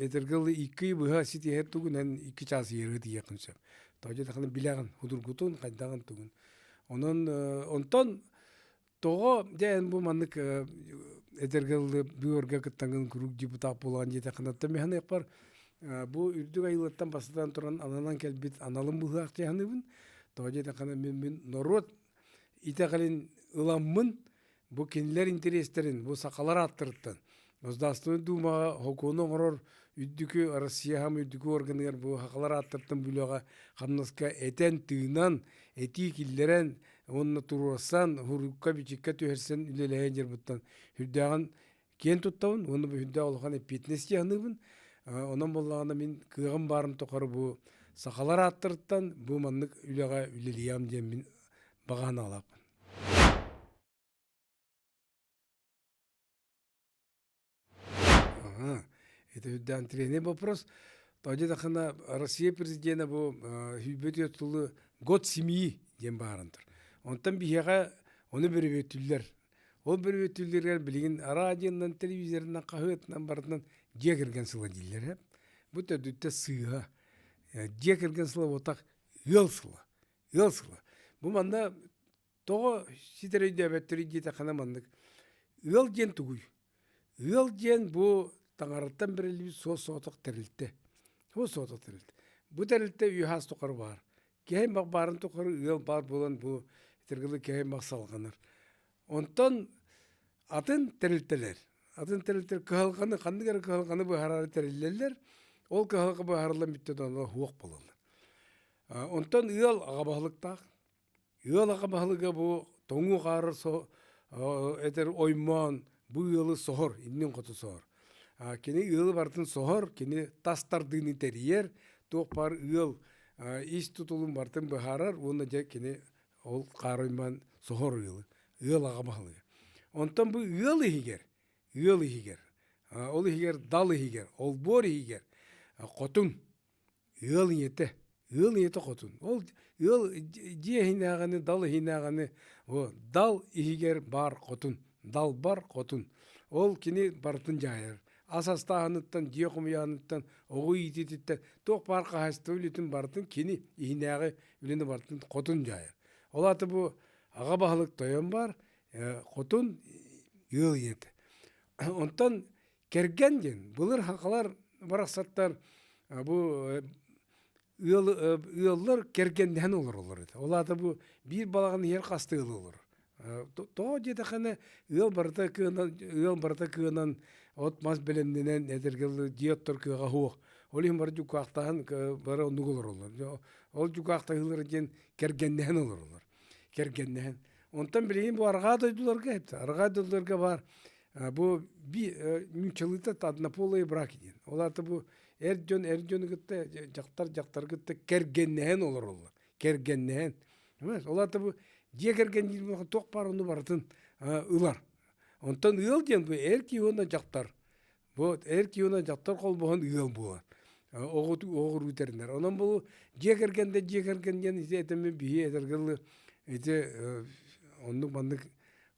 этэргэ дылы икки ый быһа ситиһэр тугунан икки чаас иһэргэ тиийиэххин сөп. Тоҕо диэтэхинэ билэҕин судургутун, хайдаҕын тугун. Онон онтон тоҕо дьэ эн бу маннык этэргэ дылы быыбарга кыттаҥҥын куруук депутат буолаҕын диэтэххинэ оттон механиаппар бу үрдүк айылыттан бастатан туран ананан кэлбит аналым быһыылаах дии саныыбын. Тоҕо диэтэххинэ мин норуот итэҕэлин ыламмын бу кинилэр интэриэстэрин бу сахалар ааттарыттан Государственнай Думаҕа сокуону оҥорор үрдүкү Россия хаам үрдүкү органыгар бу сахалар ааттарыттан бүлэҕэ хамнаска этэн-тыынан, этии киллэрэн уонна туруорсан, сурукка-бичиккэ түһэрсэн үлэлэһэн дьарбыттан сүрдээҕин киэн туттабын уонна бу сүрдээх улахан эппиэтинэс дии саныыбын. Онон буоллаҕына мин кыаҕым баарын тухары бу сахалар ааттарыттан бу маннык үлэҕэ үлэлиэҕим диэн мин баҕа санаалаахпын. Ага, это үрдээн интересный вопрос. Тоҕо диэтэххинэ Россия президенэ бу сүүрбэ тылы год семьи диэн бааран тур. Онтон биһиэхэ ону бөрөбүөтүллэр. Ол бөрөбүөтүллэригэр билигин радионан, телевизорынан, хаһыатынан барытынан дьиэ кэргэн сыла дииллэр. Бу төрдүттэ сыыһа. Дьиэ кэргэн сыла буолтах ыал сыла. Ыал сыла. Бу манна тоҕо ситэр өйдөөбөттөрүй диэтэххинэ маннык. Ыал диэн тугуй? Ыал диэн бу таҥараттан бэриллибит суос-соҕотох тэрилтэ. Суос-соҕотох тэрилтэ. Бу тэрилтэ үөһээс тухары баар. Киһи аймах баарын тухары ыал баар буолан бу итиргылы киһи аймах салҕанар. Онтон атын тэрилтэлэр, атын тэрилтэлэр кыһалҕаны, ханнык эрэ кыһалҕаны быһаарары тэриллэллэр. Ол кыһалҕа быһаарыллан бүттэ да суох буолаллар. Онтон ыал аҕа баһылыктаах. Ыал аҕа баһылыга бу тоҥуу хаары этэр оймоон бу ыалы соһор, иннин хоту соһор. Кини ыалы барытын соһор, кини тас тардыыны тэрийэр, туох баар ыал ис тутулун барытын быһаарар уонна дьэ кини ол хаары оймоон соһор ыалы, ыал аҕа баһылыга. Онтон бу ыал иһигэр, ыал иһигэр, ол иһигэр дал иһигэр, олбуор иһигэр хотун Ыал ийэтэ, ыал ийэтэ хотун. Ол ыал дьиэ иһинээҕини, дал иһинээҕини, дал иһигэр баар хотун, далбар хотун. Ол кини барытын дьаһайар. Ас астааһыныттан, дьиэ хомуйааныттан, оҕо иитиититтэн туох баар хаһаайыстыба үлэтин барытын кини иһинээҕи үлэни барытын хотун дьаһайар. Ол аата бу аҕа баһылык тойон баар, хотун ыал ийэтэ. Онтон Кэргэн диэн былыр сахалар барахсаттар бу ыал ыаллар кэргэннэһэн олороллор этэ. Ол аата бу биир балаҕан иһэр хас ыал олорор. Тоҕо диэтэххинэ ыал барыта кыанан ыал барыта кыанан от-мас бэлэмнэнэн этэргэ дьиэ оттор кыаҕа суох. Ол иһин бары дьукаахтаһан бары оннук олороллор. Ол дьукаахтаһыылара диэн кэргэннэһэн олороллор. Кэргэннэһэн. Онтон билигин бу арҕаа дойдуларга арҕаа дойдуларга баар Бу нууччалыыта однополые браки диэн. Ол аата бу эр дьон эр дьону кытта, дьахтар дьахтары кытта кэргэннэһэн олороллор. Кэргэннэһэн. Ол аата бу дьиэ кэргэн диир туох баар ону барытын ылар. Онтон ыал диэн бу эр киһи уонна дьахтар. Бу эр киһи уонна дьахтар холбоһон ыал буолар. Оҕуруу тэринэр. Онон бу дьиэ кэргэн да дьиэ кэргэн диэн ити этэммин биһи этэргэ дылы ити оннук маннык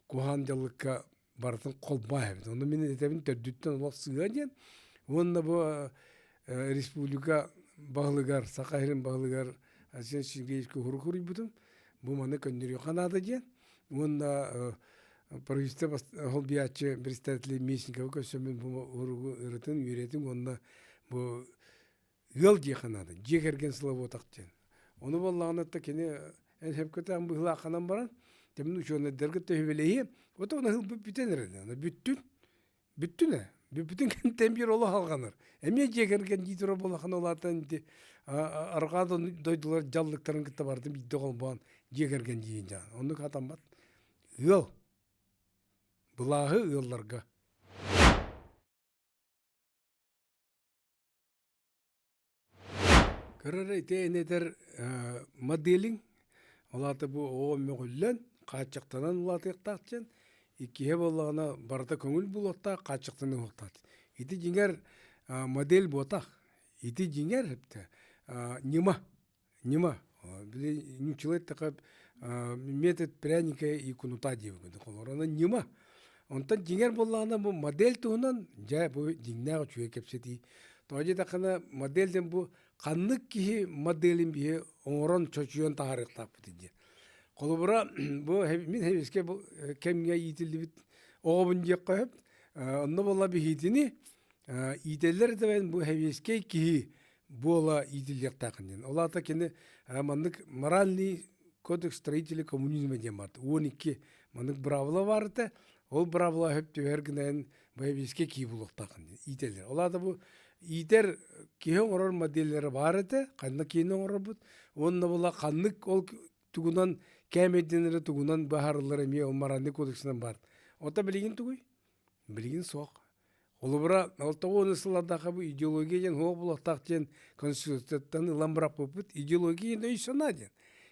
куһаҕан дьаллыкка барытын холбоо эбит. Ону мин этэбин төрдүттэн олох сыыһа диэн. Уонна бу республика баһылыгар, Саха сирин баһылыгар Айсен Сергеевичка уһурук суруйбутум. Бу маны көннөрүөххэ наада диэн. Уонна Правительство холбуйааччы председатель Местниковы көрсөммүн бу уругу ырытын, үөрэтин уонна бу ыал диэхэ наада, дьиэ кэргэн сыла буотах диэн. Ону буоллаҕына та кини эн сөпкөтөөн быһыылаахханан баран, тэмин учуонайдарга төһүбэлэһиэ, вот оны ылбыт бүтэн эрэ, бүттүн. Бүттүн ээ. Бүппүтүн кэнниттэн биир олох алҕанар. Эмиэ дьиэ кэргэн дии турар буоллаххына улаатан ити арҕаа дойдулар дьаллыктарын кытта барытын биирдэ холбоон дьиэ кэргэн диин дьаан. Оннук хатаммат. Ыал. Былааһы ыалларга. Кыра эрэ ити эн этэр моделиҥ, ол аата бу оҕо мөҕүллэн, хааччахтанан улаатыахтаах диэн, иккиһэ буоллаҕына барыта көҥүл буолуохтаах, хааччахтаныахтаах. Ити дьиҥэр модель буотах. Ити дьиҥэр ньыма, ньыма. Били нууччалыы эттэххэ метод пряника и кнута диэбит холобур. Онон ньыма. Онтон дьиҥэр буоллаҕына бу модель туһунан дьэ бу дьиҥнээх үчүгэй кэпсэтии. Тоҕо диэтэххинэ модель диэн бу ханнык киһи моделин биһи оҥорон чочуйан таһаарыахтаахпыт диэн. Холобура бу мин хэбискэ бу кэмҥэ иитиллибит оҕобун диэххэ сөп. Онно буолла биһиитини иитэллэр да бу хэбиэскэй киһи буола иитиллиэхтээххин диэн. Ол аата кини маннык моральный кодекс строителей коммунизма диэн баар. 12 маннык быраабыла баар этэ. Ол быраабыла сөп түбэһэр гынан боевикка кии булуохтааххын диэн иитэллэр. Ол аата бу иитэр киһи оҥорор моделлэрэ баар этэ. Ханна киһини оҥорорбут. Уонна була ханнык ол тугунан кээмэйдэнэрэ тугунан быһаарыллар эмиэ ол моральный кодексынан баар. Ота билигин тугуй? Билигин суох. Холобура, 60 сыллардаахха бу идеология диэн суох буолуохтаах диэн Конституцияттан ылан бырахпыппыт. Идеология диэн өй-санаа диэн.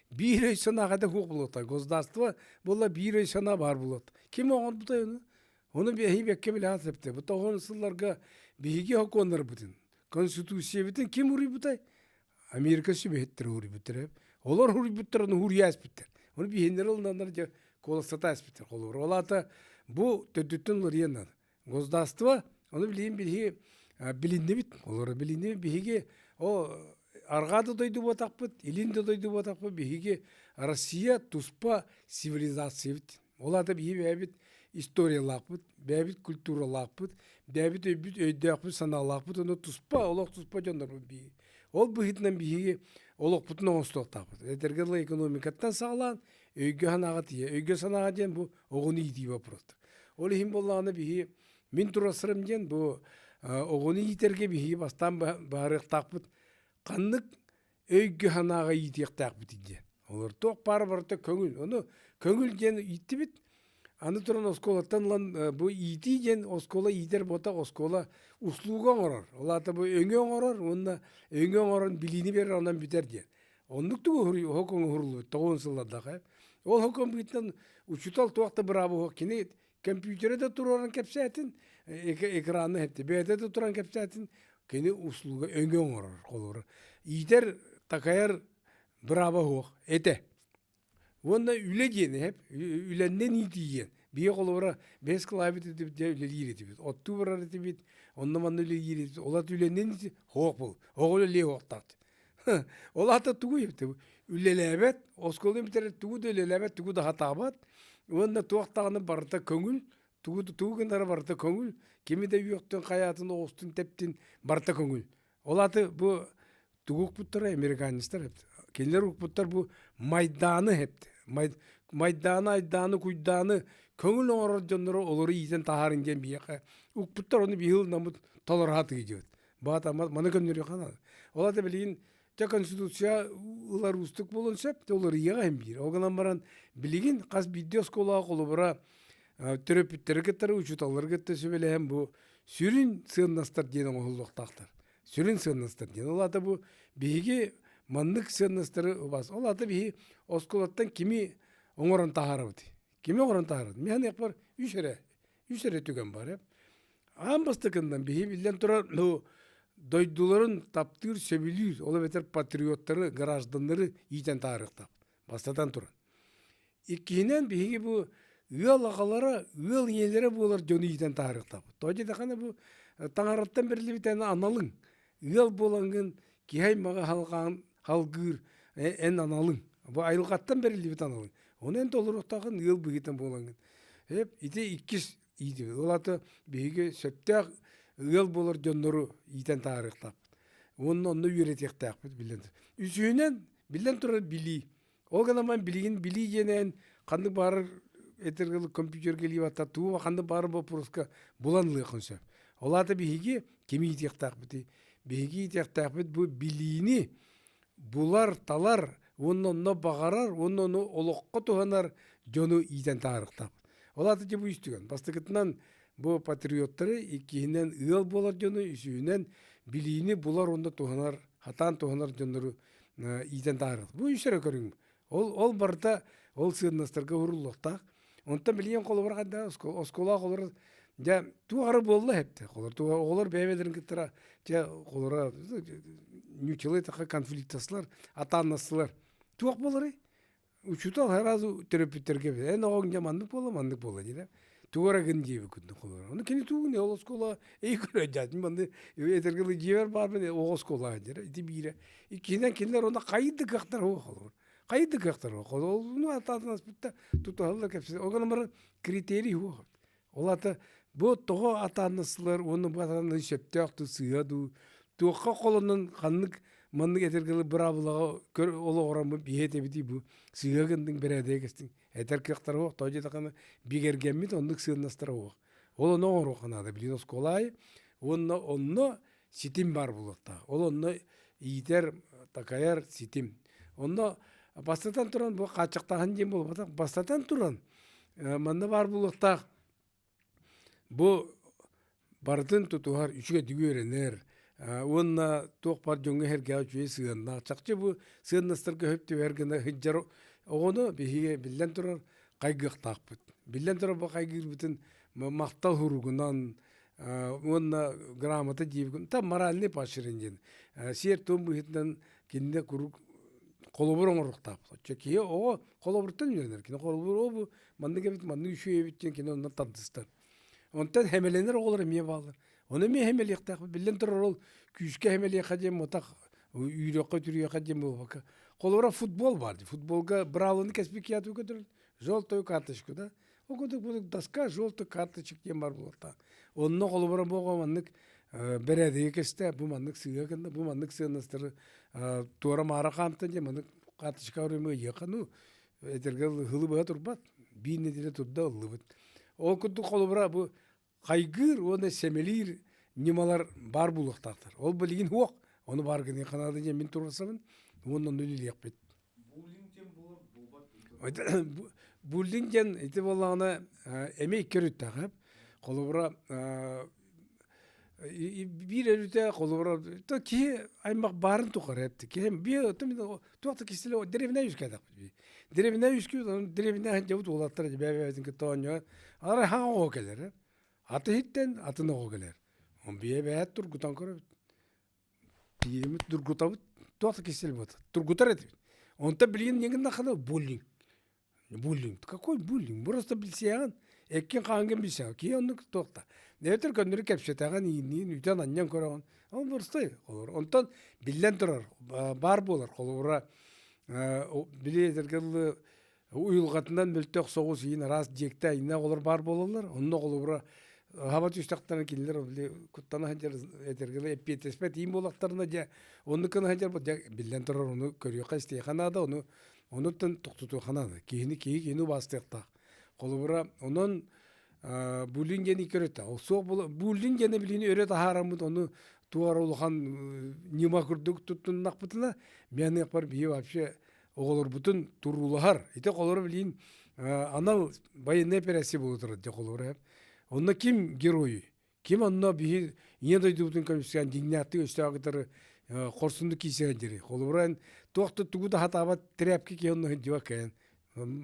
Биир өй-санаа хата суох буолуохтаах. Государство буолла биир өй-санаа баар буолуохтаах. Ким оҥорбутай ону? Ону биһиги бэккэ билэҕит сөптө. Бу тоҕон сылларга биһиги сокуоннарбытын, Конституциябытын ким уруйбутай? Америка сүбэһиттэрэ уруйбуттар. Олор уруйбуттарын уруйа эспиттэр. Ону биһиннэр ылынаннар дьэ куоластата эспиттэр. Холобура, ол аата бу төрдүттэн уларыйан наада. Государство, ону билигин биһиги билиннибит, олору билиннибит. Биһиги о арҕаа да дойду буотахпыт, илин да дойду буотахпыт, биһиги Россия туспа цивилизациябыт. Ол аата биһиги бэйэбит историялаахпыт, бэйэбит культуралаахпыт, бэйэбит өйбүт өйдөөхпүт, санаалаахпыт, ону туспа, олох туспа дьоннорбут биһиги. Ол быһыытынан биһиги олохпутун оҥостуохтаахпыт. Этэргэ дылы экономикаттан саҕалаан өйгө-санааҕа тиийэ. Өйгө-санааҕа диэн бу оҕону иитии вопростар. Ол иһин буоллаҕына биһи мин турасырым диэн бу оҕону иитэргэ биһиги бастаан баарыахтаахпыт ханнык өйгө-санааҕа иитиэхтээхпит диэн. Олор туох баара барыта көҥүл. Ону көҥүл диэн ииттибит. Аны туран оскуолаттан ылан бу иитии диэн оскуола иитэр буотах оскуола услуга оҥорор. Ол аата бу өҥө оҥорор уонна өҥө оҥорон билиини биэрэр онон бүтэр диэн. Оннук тугу уһук оҥоһуллубут тоҕуон сыллардаах. Ол хокон быытынан учуутал туох да бырааба суох. Кини компьютеры да туруоран кэпсээтин, экраны эпти, бэйэтэ да туран кэпсээтин, кини услуга өҥө оҥорор холобура. Иитэр, такайар бырааба суох этэ. Уонна үлэ диэн эһэп, үлэннэн иитийиэн. Биһи холобура бэс кылаабит этибит дьэ үлэлиир этибит. Оттуу барар этибит, онно-манна үлэлиир этибит. Ол ат үлэннэн ити хоох бол. Оҕо үлэлиэ суохтаах. Ол аата тугуй үлэлээбэт, оскуола бүтэрэр тугу да үлэлээбэт, тугу да хатаабат уонна туох даҕаны барыта көҥүл, тугу тугу гынара барыта көҥүл, кими да үөхтүн, хайаатын, оҕустун, тэптин барыта көҥүл. Ол аата бу тугу укпуттара американецтар эбит. Кинилэр укпуттар бу майдааны эбит. Майдааны, айдааны, куйдааны көҥүл оҥорор дьоннору олору иитэн таһаарыҥ диэн биһиэхэ укпуттар, ону биһи ылынаммыт толоро сатыы Баата маны көннөрүөххэ наада. Ол аата билигин дьэ Конституция ылар уустук буолуон сөп, уларыйыаҕа иһин биир. Ол гынан баран билигин хас биирдии оскуолаҕа холобура төрөппүттэри кытары, учууталлары кытта сүбэлэһэн бу сүрүн сыаннастар диэн оҥоһуллуохтаахтар. Сүрүн сыаннастар диэн. Ол аата бу биһиги маннык сыаннастары убас. Ол аата биһи оскуолаттан кими оҥорон таһаарабыт? Кими оҥорон таһаарабыт? Мин саныахпар үс эрэ, үс эрэ түгэн бар. Аан бастакыннан биһи биллэн турар, ну, дойдуларын таптыыр, сөбүлүүр, ол эбэтэр патриоттары, гражданнары иитэн таарыахтаахпыт, бастатан туран. Иккиһинэн, биһиги бу ыал аҕалара, ыал ийэлэрэ буолар дьону иитэн таарыахтаахпыт. Тоҕо диэтэххинэ бу таҥараттан бэриллибит эн аналыҥ. Ыал буолаҥҥын киһи аймаҕы халҕаан халгыыр эн аналыҥ. Бу айылҕаттан бэриллибит аналыҥ. Ону эн толоруохтааххын ыал быһыытынан буолаҥҥын. Ити иккис иитибит. Ол аата биһиги сөптөөх ыал буолар дьоннору иитэн таарыахтаахпыт. Уонна онно үөрэтиэхтээхпит биллэн турар. Үсүһүнэн, биллэн турар билии. Ол гынан билигин билии диэнэн ханнык баарар этэргэ компьютерга илии тугу ханнык баарар боппуруоска булан ылыаххын сөп. Ол аата биһиги кими иитиэхтээхпитий? Биһиги иитиэхтээхпит бу билиини булар, талар уонна онно баҕарар уонна ону олоххо туһанар дьону иитэн таарыктаахпыт. Ол аата дьэ бу үс түгэн. Бастакытынан бу патриоттары, иккиһинэн ыал буолар дьону, үсүһүнэн билиини булар уонна туһанар, хатаан туһанар дьоннору иитэн таарык. Бу үс эрэ көрүҥ. Ол, ол барыта ол сыаннастарга ууруллуохтаах. Онтон билигин холобура хайда оскуолаҕа холобура дьэ туох эрэ буолла эһэптэ. Холобура оҕолор бэйэ-бэйэлэрин кыттара дьэ холобура ньучалыы таха конфликтаслар, атааннастылар. Туох буоларый? Учуутал сразу төрөппүттэргэ эн оҕоҥ дьэ маннык буолла, маннык буолла диэн. Тугу эрэ гын диэбит курдук холобура. Ону кини тугун ол оскуола эй көрө дьаатын манны этэргэ дылы дьиэбэр баарбын оҕо оскуолаҕа диэр ити биирэ. Иккиһинэн кинилэр онно хайы да кыахтара суох холобур. Хайы да кыахтара суох. Ол атаатын аспытта тутуһаллар кэпсэтэ. Ол гынан баран критерий суох. Ол ата бу тоҕо атааннаслар уонна бу атааннаһыы сөптөөх дуу сыыһа дуу туохха холонон ханнык маннык этэргэ дылы быраабылаҕа көр олоҕураммыт биһи этэбитий бу сыыһа гынныҥ бэрээдэги кэстиҥ этэр кыахтара суох тоҕо диэтэххинэ бигэргэммит оннук сыаннастара суох. Ол ону оҥоруохха наада билигин оскуола аайы уонна онно ситим баар буолуохтаах. Ол онно иитэр, такайар ситим. Онно бастатан туран бу хааччахтааһын диэн буолбатах. Бастатан туран манна баар буолуохтаах бу барытын тутуһар, үчүгэйдик үөрэнэр уонна туох баар дьоҥҥо эһэргээх үчүгэй сыһыаннаах. Чахчы бу сыаннастарга сөп түбэһэр гына сылдьар оҕону биһиги биллэн турар хайгыахтаахпыт. Биллэн турар бу хайгыырбытын махтал суругунан уонна грамота диэбиккин там моральный поощрение диэн сиэр-туом быһыытынан кинини куруук холобур оҥоруохтаахпыт. Оччо киһи оҕо холобуртан үөрэнэр. Кини холобур оо бу маннык эбит, маннык үчүгэй эбит диэн кини онно тардыстар. Онтон хэмэлэнэр оҕолор эмиэ бааллар. Ону эмиэ хэмэлиэхтээхпит. Биллэн турар ол күүскэ хэмэлиэххэ диэн мутах үүрүөххэ үтүрүйүөххэ диэн буолбакка. Холобура футбол баар дии. Футболга быраалыны кэспит киһи атыы көтөрөр. Желтую карточку да. Ол курдук бу доска желтых карточек диэн бар буолуохтаах. Онно холобура бу оҕо маннык бэрээдэги кэстэ, бу маннык сыыһа гынна, бу маннык сыаннастары туора-маара хаамта диэн маннык карточка уруйма ыйыаха, ну, этэргэ ылы быһа турбат, биир нэдиэлэ турда ыллыбыт. Ол курдук холобура бу хайгыыр уонна сэмэлиир ньымалар баар буолуохтаахтар. Ол билигин суох. Ону баар гыныахха наада диэн мин туруорсабын уонна онно үлэлиэхпит. Буллинг диэн буолар буолбат Буллинг диэн ити буоллаҕына эмиэ икки өрүттээх. Холобура биир өрүтэ холобура то киһи аймах баарын тухары эпти. Киһи биир туох да кистэлэ дэриэбинэ үскээтэхпит. Дэриэбинэ үскүү дэриэбинэ дьабыт уолаттар бэйэ-бэйэтин кытта оонньоон арай хаҥа оҕо кэлэр. Аты иһиттэн атын оҕо кэлэр. Он бэйэ бэйэт тургутан көрөбүт. Тиийэммит тургутабыт, туох да кистэл буолбатах. Тургутар этибит. Онтон билигин не гыннаххына буллинг. Буллинг. Какой буллинг? Просто билсиэҕин, эккин хааҥҥын билсиэҕин. Киһи оннук туох да. Эбэтэр көннөрү кэпсэтэҕин, иинниин, үтэн анньан көрөҕүн. Ол просто холобур. Онтон биллэн турар, баар буолар. Холобура, били этэргэ дылы уйулҕатынан мөлтөх соҕус иин араас дьиэктэ иннэ оҕолор баар буолаллар. Онно холобура хаба түстэхтэринэ кинилэр били куттана сылдьар этэргэ эппиэттэспэт иин буоллахтарына дьэ оннук гына сылдьар дьэ биллэн турар ону көрүөххэ истиэххэ наада ону онуттан тохтотуохха наада киһини киһи киһини убаастыахтаах холобура онон буллинг диэни көрөтө ол суох буллинг диэни билини өрө таһаараммыт ону туора улахан ньыма курдук туттуннахпытына мианыахпар биһи вообще оҕолорбутун туруулаһар. Ити оҕолору билигин анал военная операция буола турар дьэ холобура. Онно ким герой? Ким онно биһи ийэ дойдубутун көмүскээн дьиҥнээхтик өстөөх кытары хорсуннук киирсээн дири. Холобура эн туох да тугу да хатаабат тряпки киһи онно сылдьыбат кэлэн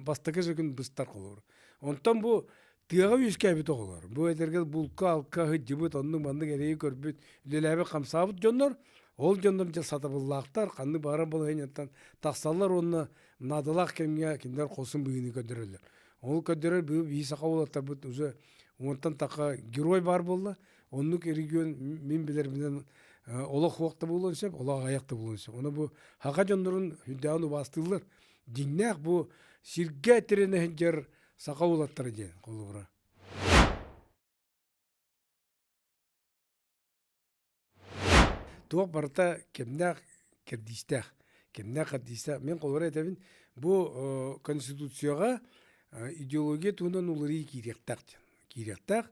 бастакы сөкүн быстар холобур. Онтон бу тыаҕа үөскээбит оҕолор, бу этэргэ булка-алка сылдьыбыт, оннук-маннык эрэйи көрбүт, үлэлээбит, хамсаабыт дьоннор, ол дьоннор дьэ сатабыллаахтар, ханнык баҕарар балаһыанньаттан тахсаллар уонна наадалаах кэмҥэ кинилэр хорсун быһыыны көрдөрөллөр. Ол көрдөрөр быһыы биһи саха уолаттарбыт уже уонтан таха герой баар буолла. Оннук регион мин билэрбинэн олох суох да буолуон сөп, олох аҕыйах да буолуон сөп. Ону бу саха дьоннорун үрдээҕин убаастыыллар. Дьиҥнээх бу сиргэ тирэнэ сылдьар. Саха уолаттара диэн холобура. Туох барыта кэмнээх кэрдиистээх. Кэмнээх кэрдиистээх. Мин холобура этэбин, бу Конституцияҕа идеология туһунан уларыйыы киириэхтээх диэн. Киириэхтээх.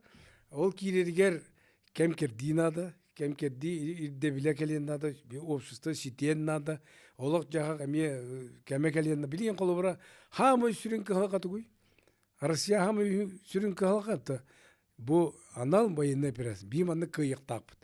Ол киирэригэр кэм кэрдии наада, кэм кэрдии ирдэбилэ кэлиэн наада, общество ситиэн наада, олох-дьаһах эмиэ кэмэ кэлиэн наада. Билигин холобура хаамай сүрүн кыһалҕа тугуй? Россия хаамай сүрүн кыһалҕата бу анал военный операция бии маннык кыайыахтаахпыт.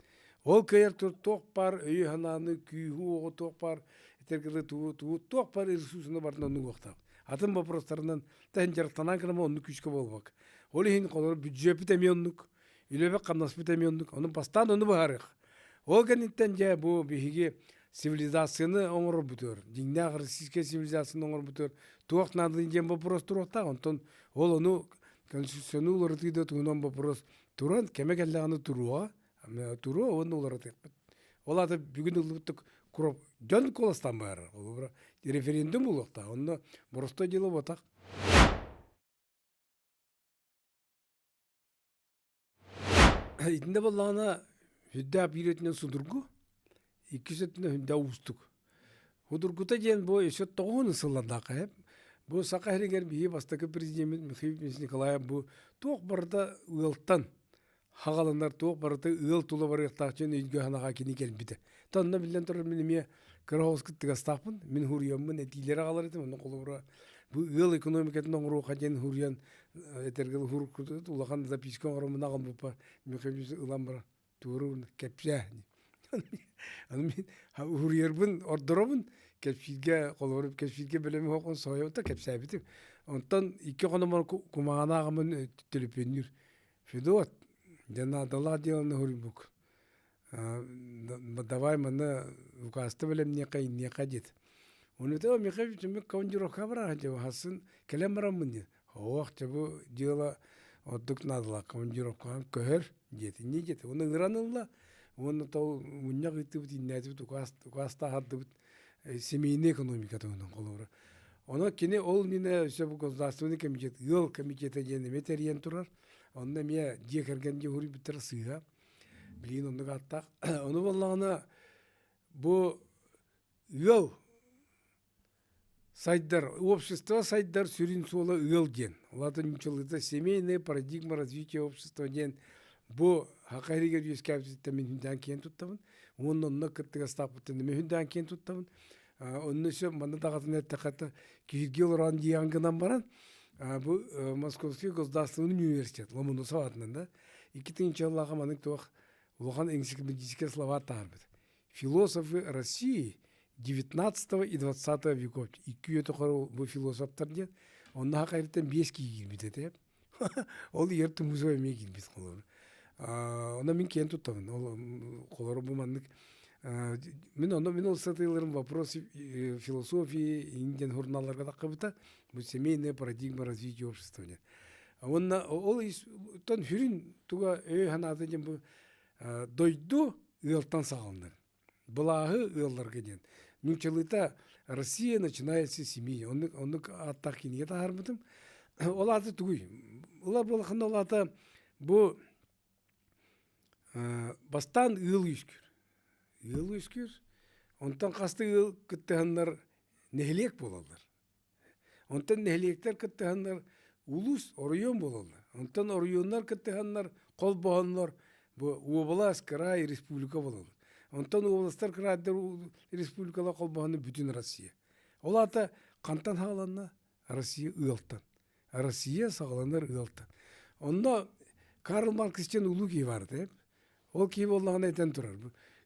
Ол кыайар туох баар өйү-санааны, күүһү-уоҕу туох баар этэргэ тугу тугу туох баар ресурсуну барытын оннугуохтаах. Атын вопростарынан тэһин дьарыктанан гынама оннук күүскэ буолбак. Ол иһин холобур бюджеппит эмиэ оннук, үлэбит хамнаспыт эмиэ оннук. Ону бастаан ону быһаарыах. Ол кэнниттэн дьэ бу биһиги цивилизацияны оҥорорбутугар, дьиҥнээх российскай цивилизацияны оҥорбутугар туох нааданы диэн вопрос туруохтаах. Онтон ол ону Конституцияны уларытыы да туһунан боппуруос туран, кэмэ кэллэҕинэ туруоҕа, туруо уонна уларытыахпыт. Ол аата бүгүн ыллыбыт куроп дьон куоластаан баарар. Холобура, референдум буолуохтаах. Онно боростой дело буотах. Итиннэ буоллаҕына сүрдээх биир өттүнэн судургу, иккис өттүнэн сүрдээх уустук. Судургута диэн бу өссө тоҕуһун сыллардаахха эп. Бу Саха сиригэр биһиги бастакы президеммит Михаил Ильич Николаев бу туох барыта ыалтан хаҕаланар, туох барыта ыал тула барыахтаах диэн өйгө-санааҕа кини кэлбитэ. Онно биллэн турар мин эмиэ кыра оҕус кыттыгастаахпын, мин хуруйаммын этиилэри аҕалар этим, онно холобура бу ыал экономикатын оҥоруохха диэн хуруйан этэргэ улахан записка оҥороммун аҕалбыппар Михаил ылан баран туору кэпсээ аны мин уһуруйарбын ордоробун кэпсииргэ холобур кэпсииргэ бэлэми хохон соһуйабыт да кэпсээбитим онтон икки хономор кумаҕанааҕымын төлөпүөннүүр Федот дьэ наадалаах делоны уһуруйбук давай манна указта бэлэмниэххэ инниэххэ диэт Оны то Михаил Түмүк командировка барар дьэ хасын кэлэн бараммын диэн Оох дьэ бу дьыала ордук наадалаах командировкаҕа көһөр диэтэ. Инньэ диэтэ. Уонна ыҥыран ылла. Уонна то мунньах ыыттыбыт, иннээтибит, укаас укаастааһардыбыт семейный экономика туһунан холобура. Онон кини ол иннинэ өссө бу государственный комитет, ыал комитета диэн эмиэ тэрийэн турар. Онно эмиэ дьиэ кэргэн дьиэ уһуруйбуттара сыыһа. Билигин оннук ааттаах. Ону буоллаҕына бу ыал Сайдар, общество сайдар сүрүн суола ыал диэн. Ол аата нууччалыыта семейная парадигма развития общества диэн бу саха иһигэр үөскээбититтэн мин хүндээн киэн туттабын. Уонна онно кыттыгастаахпыттан эмиэ хүндээн киэн туттабын. Онно өссө манна даҕатан эттэххэ киһиргии олорон диэҕин гынан баран бу Московский государственный университет Ломоносов аатынан да 2000 сыллааҕы маннык туох улахан энциклопедическай слова таһаарбыт. Философы России XIX и XX веков икки үйэ тухары бу философтар диэн онно хакайрыттан биэс киһи киирбит этэ ол ийэр тумусова эмиэ киирбит холобур онно мин киэн туттабын ол холоро бу маннык мин онно мин ол сатыыларым вопрос философии индиан журналларга таххыбыта бу семейная парадигма развития общества диэн уонна ол тон сүрүн туга өй санаата диэн бу дойду ыалтан саҕаланар Былааһы ыалларга диэн. Нууччалыыта Россия начинается с семьи. Оннук, оннук ааттаах кинигэ таһаарбытым. Ол аата тугуй? Ыла буолахына ол аата бу бастаан ыал үөскүүр. Ыал үөскүүр. Онтон хаста ыал кыттыһаннар нэһилиэк буолаллар. Онтон нэһилиэктэр кыттыһаннар улуус, оройуон буолаллар. Онтон оройуоннар кыттыһаннар холбоһоннор бу уобалас, кыраай, республика буолаллар. Онтон уобаластар, кыраайдар, республикалар холбоһонно бүтүн Россия. Ол аата хантан саҕаланна? Россия ыалтан. Россия саҕаланар ыалтан. Онно Карл Маркс диэн улуу киһи баар этэ. Ол киһи буоллаҕына этэн турар.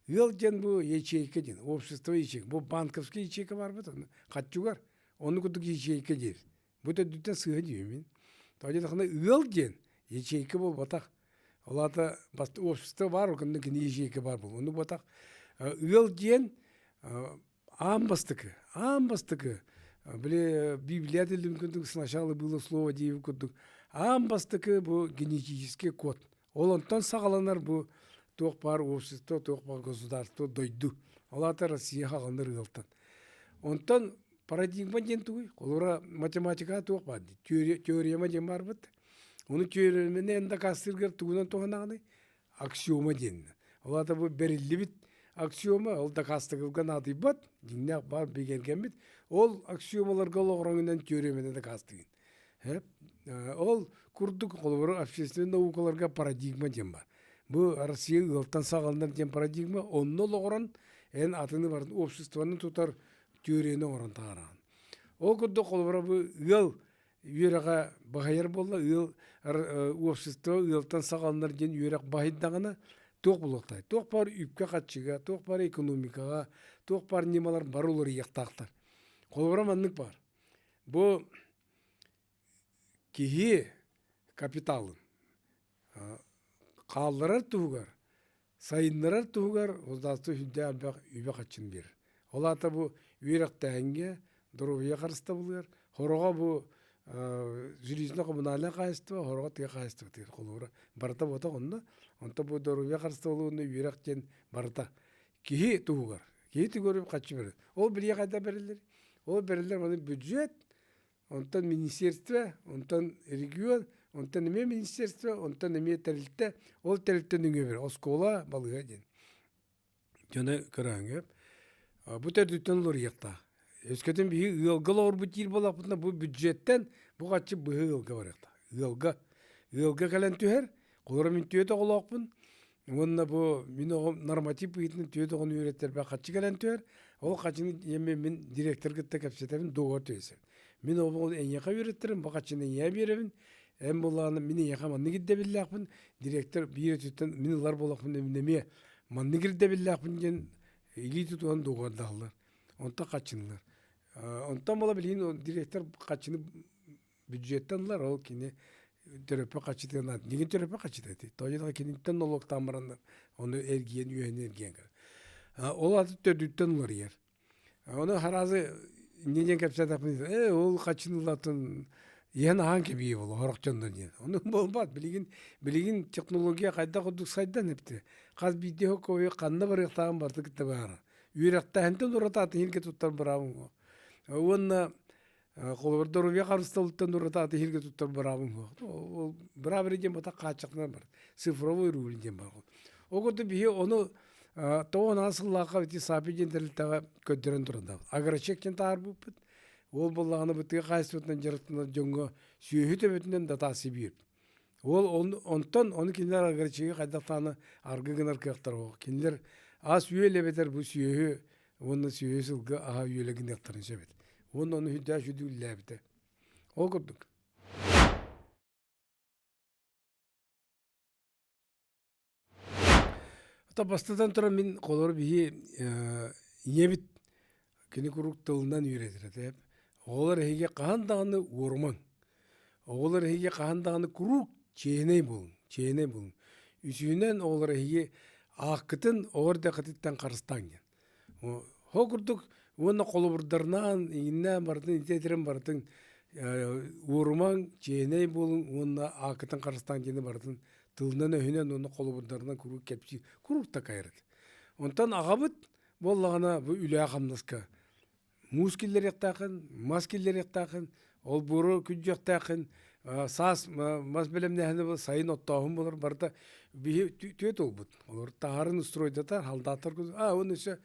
Ыал диэн бу ячейка диэн, общество ячейка. Бу банковскай ячейка барбыт, хаччугар. Ону курдук ячейка диир. Бу төрдүттэн сыыһа диибин. Тоҕо диэтэххинэ ыал диэн ячейка буолбатах. Ол аата общество баар, ол кэннэ кини ячейка баар буолуо. Ону буотах ыал диэн аан бастакы, аан бастакы били Библия этиллибит курдук сначала было слово диэбит курдук аан бастакы бу генетический код. Ол онтон саҕаланар бу туох баар общество, туох баар государство, дойду. Ол аата Россия хаҕаланар ыалтан. Онтон Парадигма диэн тугуй? Холобура, математикаҕа туох баар дии? Теорема диэн баарбыт. Ону теореманы эн дакаастыыргар тугунан туһанаҕыный? Аксиома диэн. Ол аата бу бэриллибит аксиома, ол дакаастыгылга наадыйбат, дьиҥнээх баар бигэргэммит. Ол аксиомаларга олоҕураҥынан теореманы дакаастыгын. Ол курдук, холобура, общественнай наукаларга парадигма диэн бар. Бу Россия ыалтан саҕаланар диэн парадигма, онно олоҕуран эн атыны барын обществоны тутар теорияны оҥорон таһаараҕын. Ол курдук, холобура, бу ыал үөрэҕэ баһыйар буолла, ыал общество ыалтан саҕаланар диэн үөрэх баһыйдаҕына, туох буолуохтай? Туох баар үпкэ-харчыга, туох баар экономикаҕа, туох баар ньымалар бары уларыйыахтаахтар. Холобура, маннык баар. Бу киһи капиталын хаалларар туһугар, сайыннарар туһугар государство сүрдээх элбэх үбэ-харчыны биэрэр. Ол аата бу үөрэхтээһиҥҥэ, доруобуйа харыстабылыгар, хороҕо бу жилищно-коммунальнай хаһаайыстыба, хороҕо тыа хаһаайыстыбатыгар холобура барыта буотах онно. Онтон бу доруобуйа харыстабыла уонна үөрэх диэн барыта киһи туһугар. Киһи туһугар үп-харчы бэриллэр. Ол билиэ хайдах бэриллэр? Ол бэриллэр маны бюджет, онтон министерство, онтон регион, онтон эмиэ министерство, онтон эмиэ тэрилтэ, ол тэрилтэ нөҥүө бэрэ оскуола, балыыһа диэн. Дьоно көрөөҥҥө бу төрдүттэн уларыйыахтаах. Өскөтүн биһи ыалга олорбут диир буоллахпытына бу бюджеттэн бу харчы быһыы ыалга барыахтаах. Ыалга ыалга кэлэн түһэр, холоро мин түөрт оҕолоохпун, Уонна бу мин оҕом норматив быһыытынан түөрт оҕону үөрэттэрбэр харчы кэлэн түһэр. Ол харчыны ийэм мин директор кытта кэпсэтэбин, договор түһэсэбин. Мин оҕобун эйиэхэ үөрэттэрим, бу харчыны эйиэхэ биэрэбин. Эн буоллаҕына мин эйиэхэ маннык ирдэбиллээхпин, директор биир өттүттэн мин ылар буоллахпына мин эмиэ маннык ирдэбиллээхпин диэн илии тутуһан договордаһаллар. Онтон харчынылар. Онтон буола билигин директор харчыны бюджеттан ылар, ол кини төрөппүт хаччытынан, нигин төрөппүт хаччыта эти. Тоҕо киниттэн нолуоктаан бараннар, ону эргийэн үөһэни эргийэн кэлэр. Ол аты төрдүттэн уларыйар. Ону харазы инньэ диэн кэпсээтэхпин, ээ ол хаччыны ылатын иһэн аһаан кэбиһии буолуо сорох дьоннор диэн. Ону буолбат, билигин билигин технология хайдах курдук сайдан эбитэ. Хас биирдии хоккойу ханна барыахтааҕын барыта кытта баара. Үөрэхтээһинтэн ураты атын иһиргэ туттар быраабым суох. Уонна Холобур, доруобуйа харыстабылыттан ураты аты иһиргэ туттар быраабым суох. Ол быраап эрэ диэн батах хааччахтанан барар. Цифровой руль диэн бар. Ол курдук биһи ону тоҕо араас сыллаахха ити САПИ диэн тэрилтэҕэ көрдөрөн туран агрочек диэн таһаарбыппыт. Ол буоллаҕына бу тыа хаһаайыстыбатынан дьарыктанар дьоҥҥо сүөһү төбөтүнэн дотация биир. Ол онтон ону кинилэр агрочегы хайдах даҕаны аргы гынар кыахтара суох. Кинилэр ас-үөл эбэтэр бу сүөһү уонна сүөһү сылгы аһа үөлэ гыныахтарын сөп этэ. Уонна ону сүрдээх үчүгэй үлэлээбитэ. Ол курдук. Ото бастатан туран мин холобур биһи ийэбит кини куруук тылынан үөрэтэр этэ. Оҕолор эһиги хаһан даҕаны уорумаҥ. Оҕолор эһиги хаһан даҕаны куруук чиэһинэй буолуҥ, чиэһинэй буолуҥ. Үсүһүнэн оҕолор эһиги ааккытын оҕо эрдэххититтэн харыстааҥ диэн. Ол курдук уонна холобурдарынан иҥиннээн барытын ити этэрин барытын уорумаҥ, чиэһинэй буолуҥ уонна ааккытын харыстааҥ диэни барытын тылынан-өһүнэн уонна холобурдарынан куруук кэпсии, куруук такайар этэ. Онтон аҕабыт буоллаҕына бу үлэҕэ-хамнаска муус киллэриэхтээххин, мас киллэриэхтээххин, олбуору күрдьүөхтээххин, саас мас бэлэмнээһинэ сайын оттооһун буолар барыта биһи түөт уолбут. Олор таһарын устройдатар, халдааттар а уонна өссө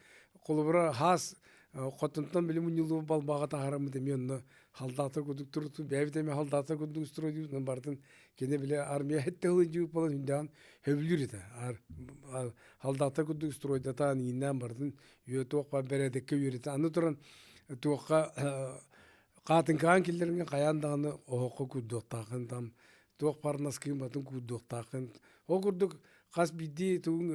холобура хаас хотонтон били мунньуллубут балбааҕа таһараммыт эмиэ онно халдааттар курдук туруту бэйэбит эмиэ халдааттар курдук устройдуубут барытын кини били армия хэтте ылыдьыыбыт буолан хүндэҕин сөбүлүүр этэ. Халдааттар курдук стройдатаан ииннээн барытын туох баар бэрээдэккэ үөрэтэ. Аны туран туохха хаатыҥкаҕын киллэрингэ хайаан даҕаны оһоххо куурдуохтааххын там туох баар наскыын батын куурдуохтааххын. Ол курдук хас биирдии тугуҥ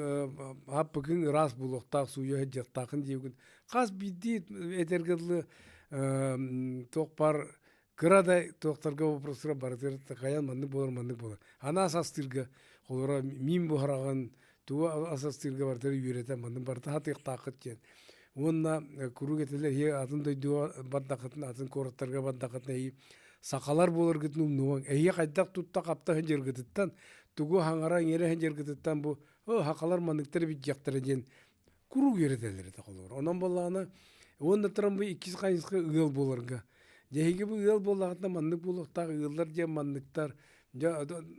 хаппыкыҥ ыраас буолуохтаах, сууйа сылдьыахтааххын диэбиккин хас биирдии этэргэ дылы туох баар кыра да туохтарга вопростара барытыгар хайаан маннык буолар маннык буолар араас астыырга холобура миин буһараҕын тугу ас астыырга барытыгар үөрэтэн маннык барыта сатыахтааххыт диэн уонна куруук этэллэр ийэ атын дойдуга бардаххытын атын куораттарга бардаххытына эһии сахалар буоларгытын умнумаҥ эһии хайдах тутта хапта сылдьаргытыттан тугу хаҥара иҥэрэ сылдьаргытыттан бу сахалар манныктар эбит диэхтэрэ диэн куруук үөрэтэллэр этэ холобура. Онон буоллаҕына, Уонна туран бу иккис хайысха ыал буоларга. Дьэ эһиги бу ыал буоллаҕытына маннык буолуохтаах ыаллар диэн манныктар. Дьэ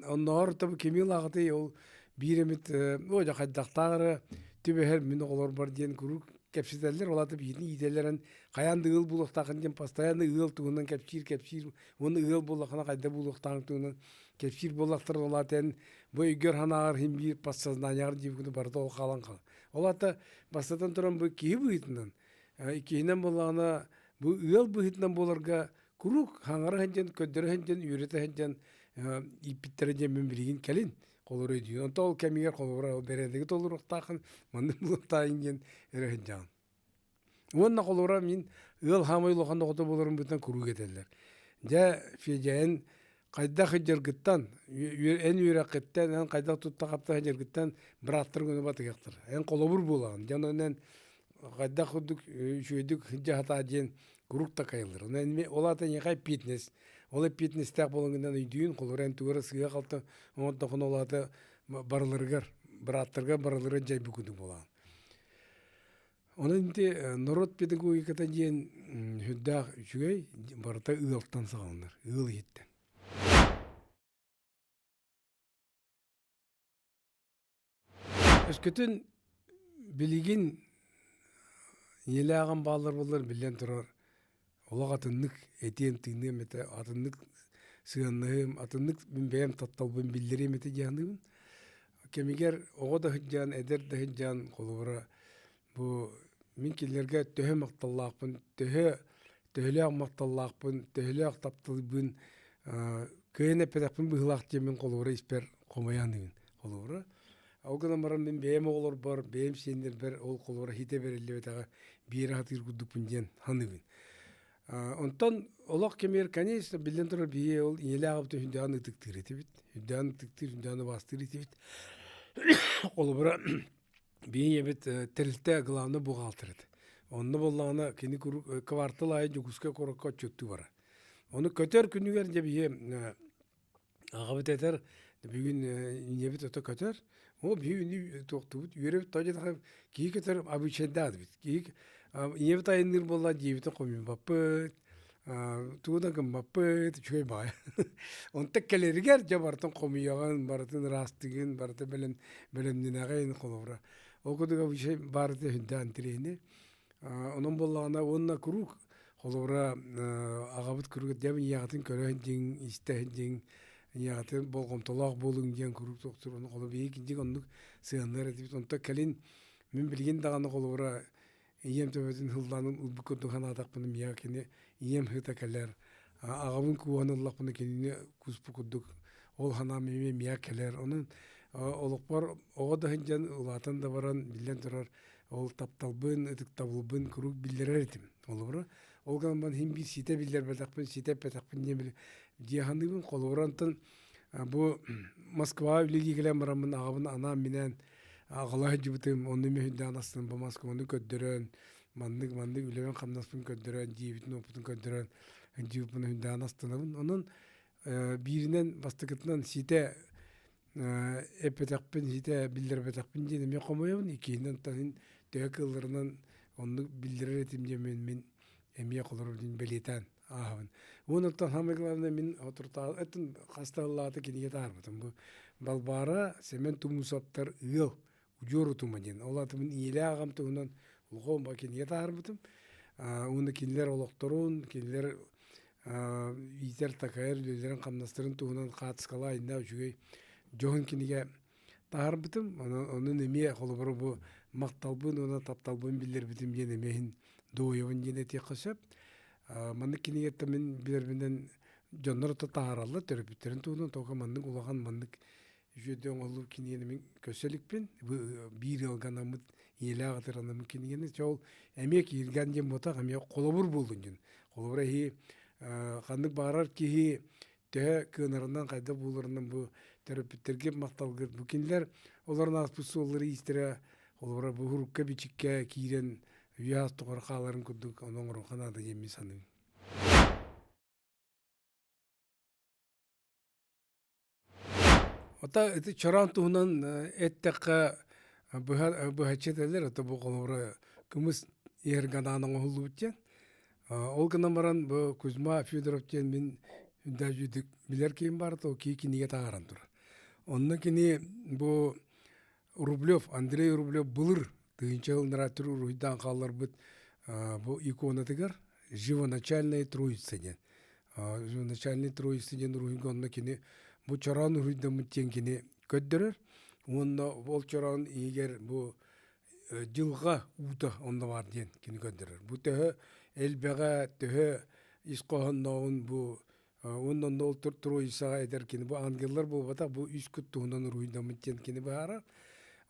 оннооҕор то кими ылаҕытый ол биир эмит оо дьэ хайдахтаах эрэ түбэһэр мин оҕолорбор диэн куруук кэпсэтэллэр. Ол аата биһигини иитэллэрин хайаан да ыал буолуохтааххын диэн постоянно ыал туһунан кэпсиир кэпсиир уонна ыал буоллаххына хайдах буолуохтааҕын туһунан кэпсиир буоллахтар ол аата эн бу өйгөр санааҕар иһин биир подсознаниеҕар диэбиккин барыта ол хаалан хаалар. Ол аата бастатан туран бу киһи быһыытынан, иккиһинэн буоллаҕына бу ыал быһыытынан буоларга куруук хаҥара сылдьан, көрдөрө сылдьан, үөрэтэ сылдьан ииппиттэрэ диэн мин билигин кэлин холобура өйдүүбүн. Онтон ол кэмигэр холобура ол бэрээдэги толоруохтааххын, маннык буолуохтааҕын диэн эрэ сылдьаҕын. Уонна холобура мин ыал хаамай улахан оҕото буоларым быһыытынан куруук этэллэр. Дьэ, Федя, эн хайдах сылдьаргыттан, эн үөрэххиттэн, эн хайдах тутта-хапта сылдьаргыттан бырааттарыҥ ону батыһыахтара. Эн холобур буолаҕын. Дьон онон хайдах курдук үчүгэйдик сылдьа сатаа диэн куруук такайыллар. Онон ол аата эйиэхэ эппиэтинэс. Ол эппиэтинэстээх буолаҥҥынан өйдүүн, холобура эн тугу эрэ сыыһа-халты оҥордоххуна ол аата барыларыгар, бырааттаргар барыларыгар дьайбыт курдук буолаҕын. Онон ити норуот педагогиката диэн сүрдээх үчүгэй, барыта ыалтан саҕаланар, ыал иһиттэн. Өскөтүн билигин ийэлээҕим бааллар буоллар биллэн турар олох атыннык этиэм-тыыныам этэ, атыннык сыһыаннаһыам, атыннык мин бэйэм тапталбын биллэриэм этэ дии саныыбын. Кэмигэр оҕо да сылдьан, эдэр да сылдьан, холобура, бу мин кинилэргэ төһө махталлаахпын, төһө төһөлөөх махталлаахпын, төһөлөөх тапталбын кыайан эппэтэхпин быһыылаах диэммин холобура испэр хомойо саныыбын. Холобура, ол гынан баран мин бэйэм оҕолорбор, бэйэм сиэннэрбэр ол холобура хитэ бэриллибэтэҕэ биэрэ сатыыр курдукпун диэн саныыбын. Онтон олох кэмигэр, конечно, биллэн турар, биһиги ол ийэлээх аҕабытын сүрдээҕин ытыктыыр этибит. Сүрдээҕин ытыктыыр, сүрдээҕин убаастыыр этибит. Холобура, биһиги ийэбит тэрилтэ главный бухгалтер этэ. Онно буоллаҕына кини куруук квартал аайы Дьокуускай куоракка отчуоттуу барар. Ону көтөр күнүгэр дьэ биһиги Аҕабыт этэр, бүгүн ийэбит ото көтөр, ол биһи туохтуубут, үөрэбит тоҕо диэтэххэ киһи көтөр обычайдаах эбит. Киһи ийэбит айанныыр буолла дьиэбитин хомуйбаппыт, тугу да гыммаппыт, үчүгэй баҕайы. Онтон кэлэригэр дьэ барытын хомуйаҕын, барытын ыраастыгын, барыта бэлэм бэлэмнэнэҕин холобура. Ол курдук обычай баарыта сүрдээх интэриэһинэй. Онон буоллаҕына уонна куруук холобура аҕабыт куруук дьэ ийэҕитин көрө сылдьыҥ, истэ сылдьыҥ, ийэҕитин болҕомтолоох буолуҥ диэн куруук тохтуур. Ону холобура биһиги оннук сыһыаннар этибит. Онтон кэлин мин билигин даҕаны холобура ийэм төбөтүн ыллаан ылбыт курдук санаатахпына миэхэ кини ийэм сыта кэлэр. Аҕабын кууһан ыллахпына кинини кууспут курдук ол санаам эмиэ миэхэ кэлэр. Онон олохпор оҕо да сылдьан улаатан да баран биллэн турар ол тапталбын, ытыктабылбын куруук биллэрэр этим. Холобура, ол гынан баран иһин биир ситэ биллэрбэтэхпин, ситэ эппэтэхпин диэн дии саныыбын. Холобура, онтон бу Москваҕа үлэлии кэлэн бараммын аҕабын анаан-минээн аҕала сылдьыбытым, онно эмиэ сүрдээх астынан бу Москваны көрдөрөн, маннык-маннык үлэбин-хамнаспын көрдөрөн, дьиэбитин-уоппутун көрдөрөн сылдьыбыппын сүрдээх астынабын. Онон бииринэн бастакытынан ситэ эппэтэхпин ситэ биллэрбэтэхпин диэн эмиэ хомойобун иккиһинэн таһын төһө кыалларынан оннук биллэрэр этим диэн мин эмиэ холоробун бэлиэтээн ааһабын. Уонна оттон самое главное мин отуртаатын хаста ыллаата кинигэ таһаарбытым. Бу Балбаара Сэмэн Тумусовтар ыал удьуор утума диэн. Ол атымын ийэлээх аҕам туһунан улахан ба кинигэ таһаарбытым. Уонна кинилэр олохторун, кинилэр иитэр-такайар үлэлэрин-хамнастарын туһунан хаатыскалаа иннэ үчүгэй дьоһун кинигэ таһаарбытым. Онон эмиэ холобура бу махталбын уонна тапталбын биллэрбитим диэн эмиэ иһин дуойабын диэн этиэххэ сөп. Маннык кинигэттэн мин билэрбинэн дьоннор таһаараллар төрөппүттэрин туһунан тоҕо маннык улахан маннык үчүгэйдик оҥоһуллубут кинигэни мин көрсө иликпин. Бу биир ыалга анаммыт ийэлээх атыр анаммыт кинигэни. Чэ ол эмиэ кииргэн диэн буотах, эмиэ холобур буоллун диэн. Холобура иһи ханнык баҕарар киһи төһө кыанарынан, хайдах буоларынан бу төрөппүттэргэ махталгыт. Бу кинилэр олорон ааспыт суоллары иистэрэ холобура бу урукка-бичиккэ киирэн үйэ тухары хааларын курдук ону оҥоруохха наада диэн мин саныыбын. Ата ити чороон туһунан эттэххэ быһа быһаччы этэллэр ото бу холобура кымыс иһэргэ анаан оҥоһуллубут диэн. Ол гынан баран бу Кузьма Федоров диэн мин үрдээжүйдүк билэр киһим баар, то кии кинигэ таһааран турар. Онно кини бу Рублев, Андрей Рублев былыр тыһыынча сыл түрү уруһуйдаан хаалларбыт бу иконатыгар «Живоначальная Троица» диэн. «Живоначальная Троица» диэн уруһуйга онно кини бу чороон уруһуйдаммыт диэн кини көрдөрөр. Уонна ол чороон иһигэр бу дьылҕа уута онно баар диэн кини көрдөрөр. Бу төһө элбэҕэ, төһө ис хоһооннооҕун бу уонна онно ол Троицаҕа этэр кини бу ангеллар буолбатах, бу үс кут туһунан уруһуйдаммыт диэн кини быһаарар.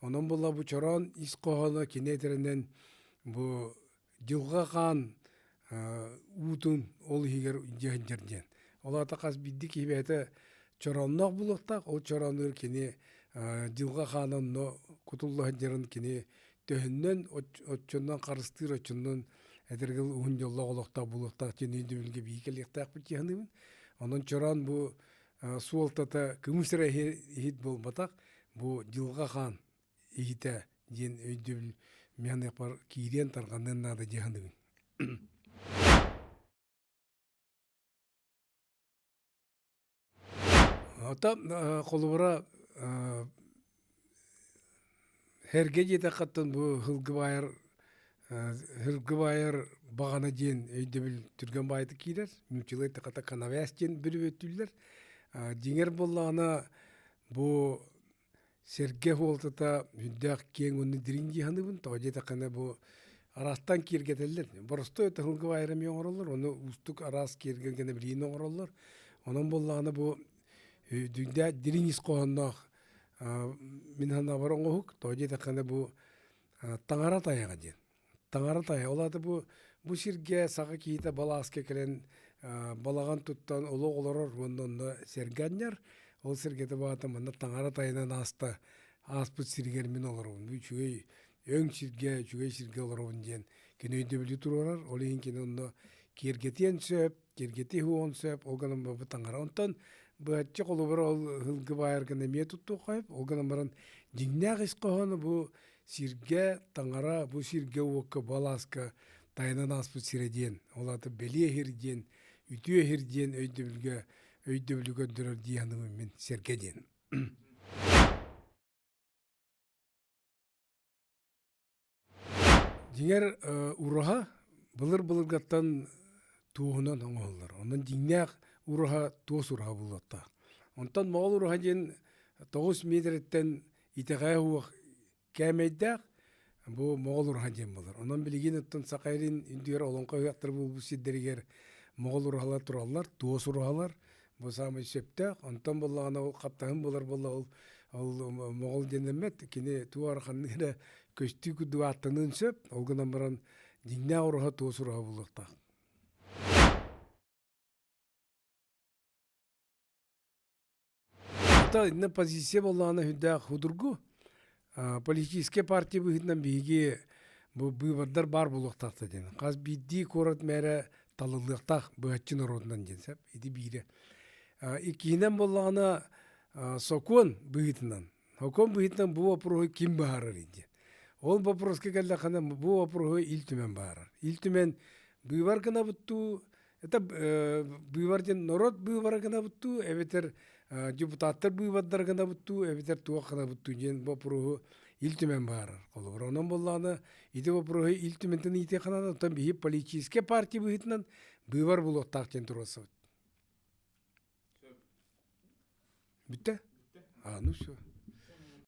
Онон буолла бу чороон ис хоһооно кини этэринэн бу дьылҕа хаан уутун ол иһигэр дьиһэддьэр диэн. Ол аата хас биирдии киһи бэйэтэ чороонноох буолуохтаах, ол чороонугар кини дьылҕа хаана онно кутулла сылдьарын кини төһөннөн оччоннон харыстыыр, оччоннон этэргэ уһун дьоллоох олохтоох буолуохтаах диэн өйдөбүлгэ биһиги кэлиэхтээхпит дии саныыбын. Онон чороон бу суолтата кымыс эрэ иһит буолбатах, бу дьылҕа хаан иһитэ диэн өйдөбүл миэхэ киириэн тарҕаныан наада дии саныыбын. Ото холобура Сэргэ диэтэххиттэн бу Һылгыбайар Һылгыбайар баҕана диэн өйдөбүл түргэн баайытык киирэр. Нууччалыы эттэххэ канавяс диэн бүрүбүөттүүллэр. Дьиҥэр буоллаҕына бу сэргэ суолтата сүрдээх киэҥ уонна дириҥ дии саныыбын. Тоҕо диэтэххинэ бу араастаан киэргэтэллэр. Боростуой Һылгыбайар эмиэ оҥороллор, ону уустук араас киэргэлгэнэ билигин оҥороллор. Онон буоллаҕына бу сүрдээх дириҥ ис хоһоонноох мин санаабар оҥоһук, тоҕо диэтэххинэ бу таҥара тайаҕа диэн. Таҥара тайаҕа. Ол аата бу бу сиргэ саха киһитэ балааска кэлэн балаҕан туттан олох олорор уонна онно сэргэ анньар. Ол сиргэтэ баата манна таҥара тайынан ааста ааспыт сиригэр мин олоробун. Бу үчүгэй өҥ сиргэ, үчүгэй сиргэ олоробун диэн кини өйдөбүлү туруорар. Ол иһин кини онно киэргэтиэн сөп, киэргэтии уон сөп, ол гынан баран таҥара. Онтон быһаччы холобура ол һылгы баайаргын эмиэ туттуохха сөп. Ол гынан баран дьиҥнээх ис хоһооно бу сиргэ таҥара, бу сиргэ уокка, бу алааска тайанан ааспыт сирэ диэн, ол аата бэлиэ сир диэн, үтүө сир диэн өйдөбүлгэ өйдөбүлү көрдөрөр дии саныыбын мин сэргэ диэн. Дьиҥэр ураһа былыр-былыргаттан туоһунан оҥоһуллар. Онон дьиҥнээх ураһа туос ураһа буолуохтаах. Онтон моҕол ураһа диэн 9 миэтэрэттэн итэҕэһэ суох кээмэйдээх бу моҕол ураһа диэн буолар. Онон билигин оттон Саха сирин үрдүгэр олоҥхо ыһыахтара буолбут сирдэригэр моҕол ураһалар тураллар, туос ураһалар. Бу саамай сөптөөх. Онтон буоллаҕына ол хаптаһын буолар буолла ол ол моҕол диэннэммэт. Кини туох араханнык эрэ көстүү курдук ааттаныан сөп. Ол гынан баран дьиҥнээх ураһа туос ураһа буолуохтаах. Ата инна позиция буоллаҕына сүрдээх судургу. Политическай партия быһыытынан биһиги бу быыбардар баар буолуохтаахтар диэн. Хас биирдии куорат мээрэ талыллыахтаах быһаччы норуотунан диэн сөп. Ити биирэ. Иккиһинэн буоллаҕына сокуон быһыытынан. Сокуон быһыытынан бу вопроһу ким быһаарар диэн. Ол вопроска кэллэххинэ бу вопроһу Ил Түмэн быһаарар. Ил Түмэн быыбар гынабыт дуу, Это быыбар диэн норуот быыбара гынабыт дуу, эбэтэр депутаттар быыбардара гынабыт дуу, эбэтэр туох гынабыт дуу диэн боппуруоһу Ил Түмэн баарар. Холобура, онон буоллаҕына, ити боппуруоһу Ил Түмэнтэн ыйытыахха наада, оттон биһи политическай партия быһыытынан быыбар булуохтаах диэн туруорсабыт. Бүттэ? А, ну все.